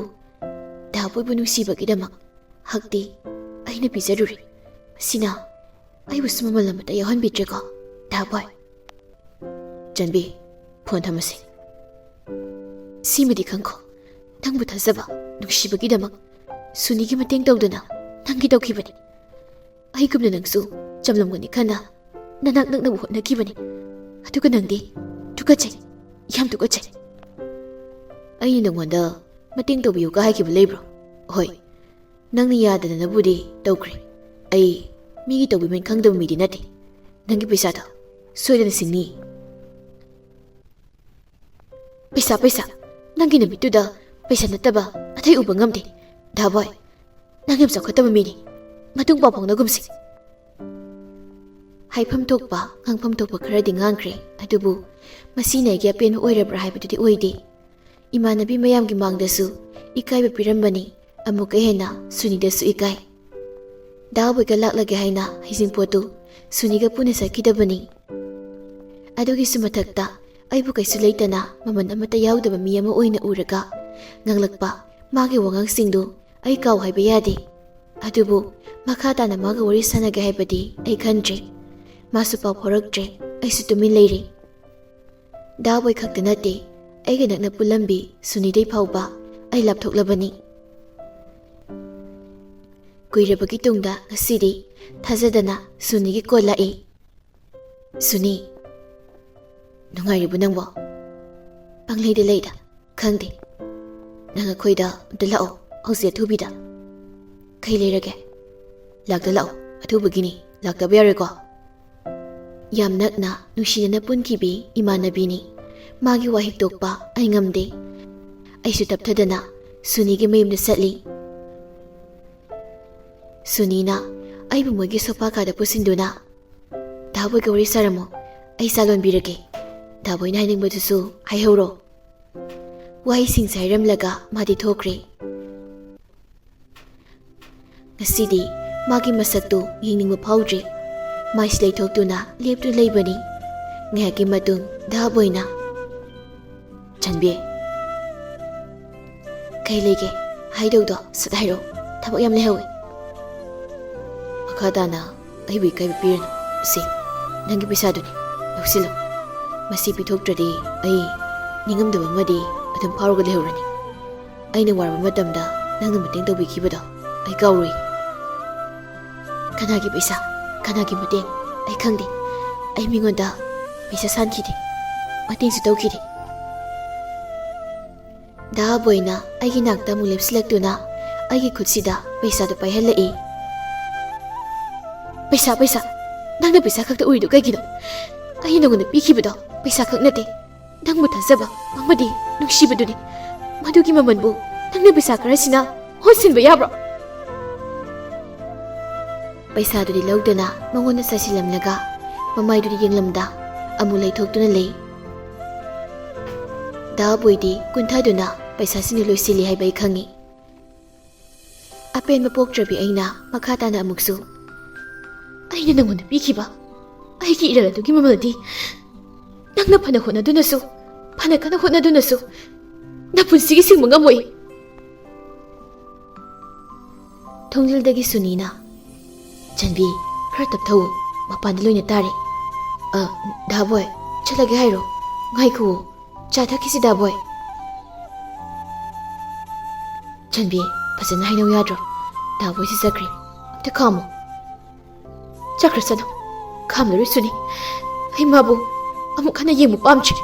ꯗꯥꯕꯣꯏꯕꯨ ꯅꯨꯡꯁꯤꯕꯒꯤꯗꯃꯛ ꯍꯛꯇꯤ ꯑꯩꯅ ꯄꯤꯖꯔꯨꯔꯦ꯫ ꯃꯁꯤꯅ ꯑꯩꯕꯨꯁꯨ ꯃꯃꯜ ꯑꯃꯠꯇ ꯌꯥꯎꯍꯟꯕꯤꯗ꯭ꯔꯦꯀꯣ, ꯗꯥꯕꯣꯏ꯫ "ꯆꯟꯕꯤ, ꯐꯣꯟ ꯊꯝꯃꯁꯤ꯫" "ꯁꯤꯃꯗꯤ ꯈꯪꯈꯣ, ꯅꯪꯕꯨ ꯊꯥꯖꯕ, ꯅꯨꯡꯁꯤꯕꯒꯤꯗꯃꯛ ꯁꯨꯅꯤꯒꯤ ꯃꯇꯦꯡ ꯇꯧꯗꯅ ꯅꯪꯒꯤ ꯇꯧꯈꯤꯕꯅꯤ꯫ ꯑꯩꯒꯨꯝꯅ ꯅꯪꯁꯨ ꯆꯝꯂꯝꯒꯅꯤ ꯈꯟꯅ ꯅꯅꯥꯛ ꯅꯛꯅꯕ ꯍꯣꯠꯅꯈꯤꯕꯅꯤ꯫ ꯑꯗꯨꯒ ꯅꯪꯗꯤ ꯇꯨꯀꯠꯆꯩ, ꯌꯥꯝ ꯇꯨꯀꯠꯆꯩ꯫" "ꯑꯩꯅ ꯅꯉꯣꯟꯗ ꯃꯇꯦꯡ ꯇꯧꯕꯤꯌꯨꯒ ꯍꯥꯏꯈꯤꯕ ꯂꯩꯕ꯭ꯔꯣ? ꯍꯣꯏ, ꯅꯪꯅ ꯌꯥꯗꯗꯅꯕꯨꯗꯤ ꯇꯧꯈ꯭ꯔꯦ꯫ ꯑꯩ ꯃꯤꯒꯤ ꯇꯧꯕꯤꯃꯜ ꯈꯪꯗꯕ ꯃꯤꯗꯤ ꯅꯠꯇꯦ꯫ ꯅꯪꯒꯤ ꯄꯩꯁꯥꯗꯣ ꯁꯣꯏꯗꯅ ꯁꯤꯡꯅꯤ꯫" "ꯄꯩꯁꯥ, ꯄꯩꯁꯥ? ꯅꯪꯒꯤ ꯅꯨꯃꯤꯠꯇꯨꯗ ꯄꯩꯁꯥ ꯅꯠꯇꯕ ꯑꯇꯩ ꯎꯕ ꯉꯝꯗꯦ꯫ ꯗꯥꯕꯣꯏ, ꯅꯪ ꯌꯥꯝ ꯆꯥꯎꯈꯠꯇꯕ ꯃꯤꯅꯤ꯫ ꯃꯇꯨꯡ ꯄꯥꯎ ꯐꯥꯎꯅꯒꯨꯝꯁꯤ꯫" ꯍꯥꯏꯐꯝ ꯊꯣꯛꯄ, ꯉꯥꯡꯐꯝ ꯊꯣꯛꯄ ꯈꯔꯗꯤ ꯉꯥꯡꯈ꯭ꯔꯦ, ꯑꯗꯨꯕꯨ ꯃꯁꯤꯅ ꯑꯩꯒꯤ ꯑꯄꯦꯟꯕ ꯑꯣꯏꯔꯕ꯭ꯔꯥ ꯍꯥꯏꯕꯗꯨꯗꯤ ꯑꯣꯏꯗꯦ꯫ ꯏꯃꯥꯟꯅꯕꯤ ꯃꯌꯥꯝꯒꯤ ꯃꯥꯡꯗꯁꯨ ꯏꯀꯥꯏꯕ ꯄꯤꯔꯝꯕꯅꯤ꯫ ꯑꯃꯨꯛꯀ ꯍꯦꯟꯅ ꯁꯨꯅꯤꯗꯁꯨ ꯏꯀꯥꯏ꯫ ꯗꯥꯕꯣꯏꯒ ꯂꯥꯛꯂꯒꯦ ꯍꯥꯏꯅ ꯍꯩꯖꯤꯡꯄꯣꯠꯇꯨ ꯁꯨꯅꯤꯒ ꯄꯨꯟꯅ ꯆꯠꯈꯤꯗꯕꯅꯤ꯫ ꯑꯗꯨꯒꯤꯁꯨ ꯃꯊꯛꯇ ꯑꯩꯕꯨ ꯀꯩꯁꯨ ꯂꯩꯇꯅ ꯃꯃꯜ ꯑꯃꯠꯇ ꯌꯥꯎꯗꯕ ꯃꯤ ꯑꯃ ꯑꯣꯏꯅ ꯎꯔꯒ ꯉꯥꯡꯂꯛꯄ ꯃꯥꯒꯤ ꯋꯥꯉꯥꯡꯁꯤꯡꯗꯨ ꯑꯩ ꯀꯥꯎ ꯍꯥꯏꯕ ꯌꯥꯗꯦ꯫ ꯑꯗꯨꯕꯨ ꯃꯈꯥ ꯇꯥꯅ ꯃꯥꯒ ꯋꯥꯔꯤ ꯁꯥꯟꯅꯒꯦ ꯍꯥꯏꯕꯗꯤ ꯑꯩ ꯈꯟꯗ꯭ꯔꯦ꯫ ꯃꯥꯁꯨ ꯄꯥꯎ ꯐꯥꯎꯔꯛꯇ꯭ꯔꯦ꯫ ꯑꯩꯁꯨ ꯇꯨꯃꯤꯟ ꯂꯩꯔꯦ꯫ ꯗꯥꯕꯣꯏ ꯈꯛꯇ ꯅꯠꯇꯦ, ꯑꯩꯒ ꯅꯛꯅ ꯄꯨꯜꯂꯝꯕꯤ ꯁꯨꯅꯤꯗꯩ ꯐꯥꯎꯕ ꯑꯩ ꯂꯥꯞꯊꯣꯛꯂꯕꯅꯤ꯫ ꯀꯨꯏꯔꯕꯒꯤ ꯇꯨꯡꯗ ꯉꯁꯤꯗꯤ ꯊꯥꯖꯗꯅ ꯁꯨꯅꯤꯒꯤ ꯀꯣꯜ ꯂꯥꯛꯏ꯫ "ꯁꯨꯅꯤ, ꯅꯨꯡꯉꯥꯏꯔꯤꯕꯣ ꯅꯪꯕꯣ?" "ꯄꯪꯂꯩꯗ ꯂꯩꯗ, ꯈꯪꯗꯦ꯫ ꯅꯪ ꯑꯩꯈꯣꯏꯗ ꯑꯝꯇ ꯂꯥꯛꯑꯣ ꯍꯧꯖꯤꯛ ꯑꯊꯨꯕꯤꯗ꯫" "ꯀꯩ ꯂꯩꯔꯒꯦ?" "ꯂꯥꯛꯇ ꯂꯥꯛꯑꯣ, ꯑꯊꯨꯕꯒꯤꯅꯤ, ꯂꯥꯛꯇꯕ ꯌꯥꯔꯣꯏꯀꯣ꯫" ꯌꯥꯝ ꯅꯛꯅ ꯅꯨꯡꯁꯤꯅꯅ ꯄꯨꯟꯈꯤꯕꯤ ꯏꯃꯥꯟꯅꯕꯤꯅꯤ꯫ ꯃꯥꯒꯤ ꯋꯥꯍꯩ ꯇꯣꯛꯄ ꯑꯩ ꯉꯝꯗꯦ꯫ ꯑꯩꯁꯨ ꯇꯞꯊꯗꯅ ꯁꯨꯅꯤꯒꯤ ꯃꯌꯨꯝꯗ ꯆꯠꯂꯤ꯫ ꯁꯨꯅꯤꯅ ꯑꯩꯕꯨ ꯃꯣꯏꯒꯤ ꯁꯣꯐꯥ ꯀꯥꯗ ꯄꯨꯁꯤꯟꯗꯨꯅ, "ꯗꯥꯕꯣꯏꯒ ꯋꯥꯔꯤ ꯁꯥꯔꯝꯃꯣ, ꯑꯩ ꯆꯥ ꯂꯣꯟꯕꯤꯔꯒꯦ꯫ ꯗꯥꯕꯣꯏꯅ ꯍꯥꯏꯅꯤꯡꯕꯗꯨꯁꯨ ꯍꯥꯏꯍꯧꯔꯣ꯫" ꯋꯥꯍꯩꯁꯤꯡꯁꯦ ꯍꯥꯏꯔꯝꯂꯒ ꯃꯥꯗꯤ ꯊꯣꯛꯈ꯭ꯔꯦ꯫ ꯉꯁꯤꯗꯤ ꯃꯥꯒꯤ ꯃꯁꯛꯇꯨ ꯌꯦꯡꯅꯤꯡꯕ ꯐꯥꯎꯗ꯭ꯔꯤ꯫ ꯃꯥꯏꯁꯤ ꯂꯩꯊꯣꯛꯇꯨꯅ ꯂꯦꯞꯇꯨꯅ ꯂꯩꯕꯅꯤ꯫ ꯉꯥꯏꯍꯥꯛꯀꯤ ꯃꯇꯨꯡ ꯗꯥꯕꯣꯏꯅ, "ꯆꯟꯕꯤ, ꯀꯩ ꯂꯩꯒꯦ? ꯍꯥꯏꯗꯧꯗꯣ ꯁꯠ ꯍꯥꯏꯔꯛꯑꯣ, ꯊꯕꯛ ꯌꯥꯝ ꯂꯩꯍꯧꯋꯦ꯫" "ꯃꯈꯥ ꯇꯥꯅ ꯑꯩꯕꯨ ꯏꯀꯥꯏꯕ ꯄꯤꯔꯅꯨ꯫ ꯁꯤ ꯅꯪꯒꯤ ꯄꯩꯁꯥꯗꯨꯅꯤ, ꯂꯧꯁꯤꯜꯂꯣ꯫ ꯃꯁꯤ ꯄꯤꯊꯣꯛꯇ꯭ꯔꯗꯤ ꯑꯩ ꯅꯤꯡꯉꯝꯗꯕ ꯑꯃꯗꯤ ꯑꯗꯨꯝ ꯐꯥꯎꯔꯒ ꯂꯩꯍꯧꯔꯅꯤ꯫ ꯑꯩꯅ ꯋꯥꯔꯕ ꯃꯇꯝꯗ ꯅꯪꯅ ꯃꯇꯦꯡ ꯇꯧꯕꯤꯈꯤꯕꯗꯣ ꯑꯩ ꯀꯥꯎꯔꯣꯏ꯫" "ꯀꯅꯥꯒꯤ ꯄꯩꯁꯥ, ꯀꯅꯥꯒꯤ ꯃꯇꯦꯡ? ꯑꯩ ꯈꯪꯗꯦ꯫ ꯑꯩ ꯃꯤꯉꯣꯟꯗ ꯄꯩꯁꯥ ꯁꯥꯟꯈꯤꯗꯦ, ꯃꯇꯦꯡꯁꯨ ꯇꯧꯈꯤꯗꯦ꯫" ꯗꯥ ꯕꯣꯏꯅ ꯑꯩꯒꯤ ꯅꯥꯛꯇ ꯑꯃꯨꯛ ꯂꯦꯞꯁꯤꯜꯂꯛꯇꯨꯅ ꯑꯩꯒꯤ ꯈꯨꯠꯁꯤꯗ ꯄꯩꯁꯥꯗꯨ ꯄꯥꯏꯍꯜꯂꯛꯏ꯫ "ꯄꯩꯁꯥ, ꯄꯩꯁꯥ! ꯅꯪꯅ ꯄꯩꯁꯥ ꯈꯛꯇ ꯎꯔꯤꯗꯨ ꯀꯩꯒꯤꯅꯣ? ꯑꯩ ꯅꯉꯣꯟꯗ ꯄꯤꯈꯤꯕꯗꯣ ꯄꯩꯁꯥ ꯈꯛ ꯅꯠꯇꯦ, ꯅꯪꯕꯨ ꯊꯥꯖꯕ ꯑꯃꯗꯤ ꯅꯨꯡꯁꯤꯕꯗꯨꯅꯤ꯫ ꯃꯗꯨꯒꯤ ꯃꯃꯜꯕꯨ ꯅꯪꯅ ꯄꯩꯁꯥ ꯈꯔꯁꯤꯅ ꯍꯨꯟꯁꯤꯟꯕ ꯌꯥꯕ꯭ꯔꯣ?" ꯄꯩꯁꯥꯗꯨꯗꯤ ꯂꯧꯗꯅ ꯃꯉꯣꯟꯗ ꯆꯥꯏꯁꯤꯜꯂꯝꯂꯒ ꯃꯃꯥꯏꯗꯨꯗꯤ ꯌꯦꯡꯂꯝꯗ ꯑꯃꯨꯛ ꯂꯩꯊꯣꯛꯇꯨꯅ ꯂꯩ꯫ ꯗꯥ ꯕꯣꯏꯗꯤ ꯀꯨꯟꯊꯗꯨꯅ ꯄꯩꯁꯥꯁꯤꯡꯗꯨ ꯂꯣꯏꯁꯤꯜꯂꯤ ꯍꯥꯏꯕ ꯑꯩ ꯈꯪꯉꯤ꯫ ꯑꯄꯦꯟꯕ ꯄꯣꯛꯇ꯭ꯔꯕꯤ ꯑꯩꯅ ꯃꯈꯥ ꯇꯥꯅ ꯑꯃꯨꯛꯁꯨ, "ꯑꯩꯅ ꯅꯉꯣꯟꯗ ꯄꯤꯈꯤꯕ ꯑꯩꯒꯤ ꯏꯔꯜ ꯑꯗꯨꯒꯤ ꯃꯃꯜꯗꯤ ꯅꯪꯅ ꯐꯅ ꯍꯣꯠꯅꯗꯨꯅꯁꯨ, ꯐꯅ ꯀꯟꯅ ꯍꯣꯠꯅꯗꯨꯅꯁꯨ, ꯅꯄꯨꯟꯁꯤꯒꯤ ꯁꯤꯡꯕ ꯉꯝꯃꯣꯏ꯫ ꯊꯣꯡꯖꯤꯜꯗꯒꯤ ꯁꯨꯅꯤꯅ, "ꯆꯟꯕꯤ, ꯈꯔ ꯇꯞꯊꯧ, ꯃꯄꯥꯟꯗ ꯂꯣꯏꯅ ꯇꯥꯔꯦ꯫ ꯑ, ꯗꯥꯕꯣꯏ, ꯆꯠꯂꯒꯦ ꯍꯥꯏꯔꯣ? ꯉꯥꯏꯈꯨꯑꯣ, ꯆꯥ ꯊꯛꯈꯤꯁꯤ ꯗꯥꯕꯣꯏ꯫" "ꯆꯟꯕꯤ, ꯐꯖꯅ ꯍꯥꯏꯅꯧ ꯌꯥꯗ꯭ꯔꯣ? ꯗꯥꯕꯣꯏꯁꯤ ꯆꯠꯈ꯭ꯔꯦ, ꯑꯝꯇ ꯈꯥꯝꯃꯣ꯫" "ꯆꯠꯈ꯭ꯔꯁꯅꯨ, ꯈꯥꯝꯂꯔꯣꯏꯁꯨꯅꯤ꯫ ꯑꯩ ꯃꯥꯕꯨ ꯑꯃꯨꯛ ꯍꯟꯅ ꯌꯦꯡꯕ ꯄꯥꯝꯗ꯭ꯔꯦ꯫"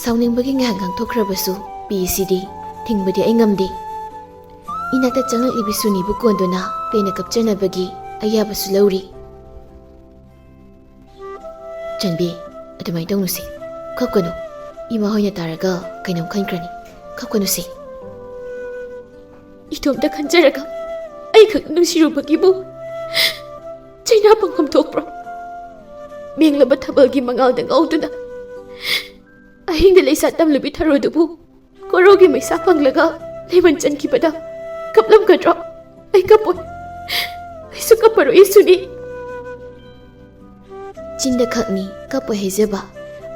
ꯁꯥꯎꯅꯤꯡꯕꯒꯤ ꯉꯥꯏꯍꯥꯛ ꯉꯥꯡꯊꯣꯛꯈ꯭ꯔꯕꯁꯨ ꯄꯤꯁꯤꯗꯤ ꯊꯤꯡꯕꯗꯤ ꯑꯩ ꯉꯝꯗꯦ꯫ ꯏꯅꯥꯛꯇ ꯆꯪꯂꯛꯂꯤꯕꯤ ꯁꯨꯅꯤꯕꯨ ꯀꯣꯟꯗꯨꯅ ꯄꯦꯟꯅ ꯀꯞꯆꯅꯕꯒꯤ ꯑꯌꯥꯕꯁꯨ ꯂꯧꯔꯤ꯫ "ꯆꯟꯕꯤ, ꯑꯗꯨꯃꯥꯏꯅ ꯇꯧꯅꯨꯁꯦ꯫ ꯀꯞꯀꯅꯨ꯫ ꯏꯃꯥ ꯍꯣꯏꯅ ꯇꯥꯔꯒ ꯀꯩꯅꯣꯝ ꯈꯟꯈ꯭ꯔꯅꯤ꯫ ꯀꯞꯀꯅꯨꯁꯦ꯫" "ꯏꯇꯣꯝꯇ ꯈꯟꯖꯔꯒ ꯑꯩꯈꯛ ꯅꯨꯡꯁꯤꯔꯨꯕꯒꯤꯕꯨ ꯆꯩꯅꯥ ꯄꯪꯐꯝ ꯊꯣꯛꯄ꯭ꯔꯣ? ꯃꯦꯡꯂꯕ ꯊꯥꯕꯜꯒꯤ ꯃꯉꯥꯜꯗ ꯉꯥꯎꯗꯨꯅ ꯑꯍꯤꯡꯗ ꯂꯩꯁꯥ ꯇꯝꯂꯨꯕꯤ ꯊꯔꯣꯗꯨꯕꯨ ꯀꯣꯔꯧꯒꯤ ꯃꯩꯁꯥ ꯐꯪꯂꯒ ꯂꯩꯃꯟ ꯆꯟꯈꯤꯕꯗ ꯀꯞꯂꯝꯒꯗ꯭ꯔꯣ? ꯑꯩ ꯀꯞꯄꯣꯏ꯫ ꯑꯩꯁꯨ ꯀꯞꯄꯔꯣꯏ, ꯁꯨꯅꯤ꯫" ꯆꯤꯟꯗ ꯈꯛꯅꯤ ꯀꯞꯄꯣꯏ ꯍꯥꯏꯖꯕ꯫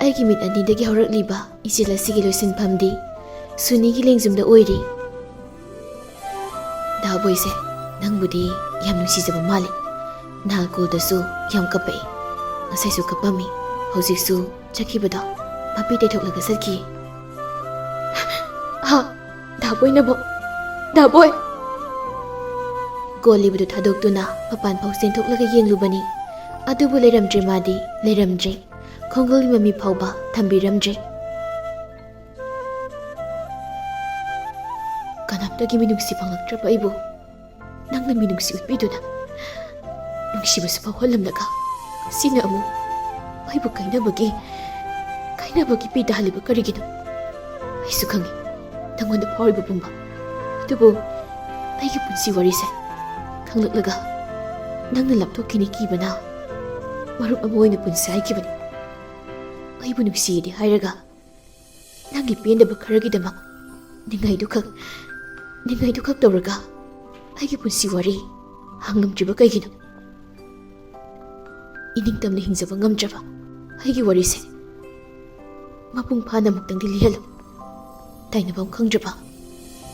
ꯑꯩꯒꯤ ꯃꯤꯠ ꯑꯅꯤꯗꯒꯤ ꯍꯧꯔꯛꯂꯤꯕ ꯏꯆꯦꯜ ꯑꯁꯤꯒꯤ ꯂꯣꯏꯁꯤꯟꯐꯝꯗꯤ ꯁꯨꯅꯤꯒꯤ ꯂꯦꯡꯖꯨꯝꯗ ꯑꯣꯏꯔꯤ꯫ "ꯗꯥꯕꯣꯏꯁꯦ ꯅꯪꯕꯨꯗꯤ ꯌꯥꯝ ꯅꯨꯡꯁꯤꯖꯕ ꯃꯥꯜꯂꯤ꯫ ꯅꯍꯥꯟ ꯀꯣꯜꯗꯁꯨ ꯌꯥꯝ ꯀꯞꯄꯛꯏ꯫ ꯉꯁꯥꯏꯁꯨ ꯀꯞꯄꯝꯃꯤ꯫ ꯍꯧꯖꯤꯛꯁꯨ ꯆꯠꯈꯤꯕꯗꯣ ꯃꯄꯤ ꯇꯩꯊꯣꯛꯂꯒ ꯆꯠꯈꯤ꯫" "ꯍꯥ? ꯗꯥꯕꯣꯏꯅꯕꯣ? ꯗꯥꯕꯣꯏ!" ꯀꯣꯜꯂꯤꯕꯗꯨ ꯊꯥꯗꯣꯛꯇꯨꯅ ꯃꯄꯥꯟ ꯐꯥꯎ ꯆꯦꯟꯊꯣꯛꯂꯒ ꯌꯦꯡꯂꯨꯕꯅꯤ꯫ ꯑꯗꯨꯕꯨ ꯂꯩꯔꯝꯗ꯭ꯔꯦ, ꯃꯥꯗꯤ ꯂꯩꯔꯝꯗ꯭ꯔꯦ꯫ ꯈꯣꯡꯒꯨꯜꯒꯤ ꯃꯃꯤ ꯐꯥꯎꯕ ꯊꯝꯕꯤꯔꯝꯗ꯭ꯔꯦ꯫ ꯀꯅꯥꯝꯇꯒꯤ ꯃꯤꯅꯨꯡꯁꯤ ꯐꯪꯂꯛꯇ꯭ꯔꯕ ꯑꯩꯕꯨ ꯅꯪꯅ ꯃꯤꯅꯨꯡꯁꯤ ꯎꯠꯄꯤꯗꯨꯅ ꯅꯨꯡꯁꯤꯕꯁꯨ ꯐꯥꯎꯍꯜꯂꯝꯂꯒ, ꯁꯤꯅ ꯑꯃꯨꯛ ꯑꯩꯕꯨ ꯀꯥꯏꯅꯕꯒꯤ, ꯀꯥꯏꯅꯕꯒꯤ ꯄꯤ ꯇꯥꯍꯜꯂꯤꯕ ꯀꯔꯤꯒꯤꯅꯣ? ꯑꯩꯁꯨ ꯈꯪꯏ ꯅꯪꯉꯣꯟꯗ ꯐꯥꯎꯔꯤꯕ ꯄꯨꯝꯕ꯫ ꯑꯗꯨꯕꯨ ꯑꯩꯒꯤ ꯄꯨꯟꯁꯤ ꯋꯥꯔꯤꯁꯦ ꯈꯪꯂꯛꯂꯒ ꯅꯪꯅ ꯂꯥꯞꯊꯣꯛꯈꯤꯅꯤ ꯀꯤꯕꯅ ꯃꯔꯨꯞ ꯑꯃ ꯑꯣꯏꯅ ꯄꯨꯟꯁꯤ ꯍꯥꯏꯈꯤꯕꯅꯤ꯫ ꯑꯩꯕꯨ ꯅꯨꯡꯁꯤꯌꯦꯗꯤ ꯍꯥꯏꯔꯒ ꯅꯪꯒꯤ ꯄꯦꯟꯗꯕ ꯈꯔꯒꯤꯗꯃꯛ ꯅꯤꯡꯉꯥꯏꯗꯨꯈꯛ, ꯅꯤꯡꯉꯥꯏꯗꯨꯈꯛ ꯇꯧꯔꯒ ꯑꯩꯒꯤ ꯄꯨꯟꯁꯤ ꯋꯥꯔꯤ ꯍꯪꯂꯝꯗ꯭ꯔꯤꯕ ꯀꯩꯒꯤꯅꯣ? ꯏꯅꯤꯡꯇꯝꯅ ꯍꯤꯡꯖꯕ ꯉꯝꯗ꯭ꯔꯕ ꯑꯩꯒꯤ ꯋꯥꯔꯤꯁꯦ ꯃꯄꯨꯡ ꯐꯥꯅ ꯑꯃꯨꯛꯇꯪꯗꯤ ꯂꯤꯍꯜꯂꯨ꯫ ꯇꯥꯏꯅꯐꯝ ꯈꯪꯗ꯭ꯔꯕ,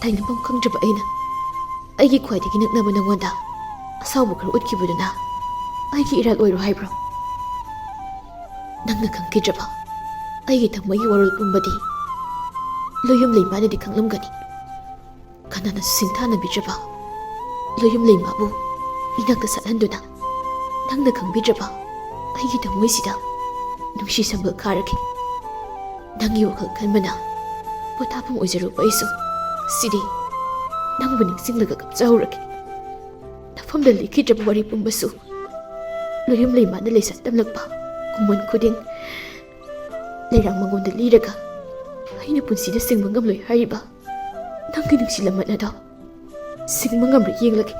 ꯇꯥꯏꯅꯐꯝ ꯈꯪꯗ꯭ꯔꯕ ꯑꯩꯅ ꯑꯩꯒꯤ ꯈ꯭ꯋꯥꯏꯗꯒꯤ ꯅꯛꯅꯕ ꯅꯉꯣꯟꯗ ꯑꯁꯥꯎꯕ ꯈꯔ ꯎꯠꯈꯤꯕꯗꯨꯅ ꯑꯩꯒꯤ ꯏꯔꯥꯜ ꯑꯣꯏꯔꯣ ꯍꯥꯏꯕ꯭ꯔꯣ? ꯅꯪꯅ ꯈꯪꯈꯤꯗ꯭ꯔꯕ ꯑꯩꯒꯤ ꯊꯃꯣꯏꯒꯤ ꯋꯥꯔꯣꯜ ꯄꯨꯝꯕꯗꯤ ꯂꯣꯌꯨꯝ ꯂꯩꯃꯥꯅꯗꯤ ꯈꯪꯂꯝꯒꯅꯤ꯫ ꯀꯅꯥꯅꯁꯨ ꯁꯤꯡꯊꯥꯅꯕꯤꯗ꯭ꯔꯕ ꯂꯣꯌꯨꯝ ꯂꯩꯃꯥꯕꯨ ꯏꯅꯥꯛꯇ ꯁꯠꯍꯟꯗꯨꯅ ꯅꯪꯅ ꯈꯪꯕꯤꯗ꯭ꯔꯕ ꯑꯩꯒꯤ ꯊꯃꯣꯏꯁꯤꯗ ꯅꯨꯡꯁꯤ ꯁꯝꯕꯜ ꯈꯥꯔꯒꯦ꯫ ꯅꯪꯒꯤ ꯋꯥꯈꯜ ꯈꯟꯕꯅ ꯄꯣꯊꯥꯐꯝ ꯑꯣꯏꯖꯔꯨꯕ ꯑꯩꯁꯨ ꯁꯤꯗꯤ ꯅꯪꯕꯨ ꯅꯤꯡꯁꯤꯡꯂꯒ ꯀꯞꯆꯍꯧꯔꯒꯦ꯫ ꯅꯐꯝꯗ ꯂꯤꯈꯤꯗ꯭ꯔꯕ ꯋꯥꯔꯤ ꯄꯨꯝꯕꯁꯨ ꯂꯣꯌꯨꯝ ꯂꯩꯃꯥꯅ ꯂꯩꯁꯥ ꯇꯝꯂꯛꯄ ꯈꯨꯃꯟ ꯈꯨꯗꯤꯡ ꯂꯩꯔꯥꯡ ꯃꯉꯣꯟꯗ ꯂꯤꯔꯒ ꯑꯩꯅ ꯄꯨꯟꯁꯤꯗ ꯁꯤꯡꯕ ꯉꯝꯂꯣꯏ ꯍꯥꯏꯔꯤꯕ ꯅꯪꯒꯤ ꯅꯨꯡꯁꯤ ꯂꯃꯟ ꯑꯗꯣ ꯁꯤꯡꯕ ꯉꯝꯕ꯭ꯔꯥ ꯌꯦꯡꯂꯒꯦ꯫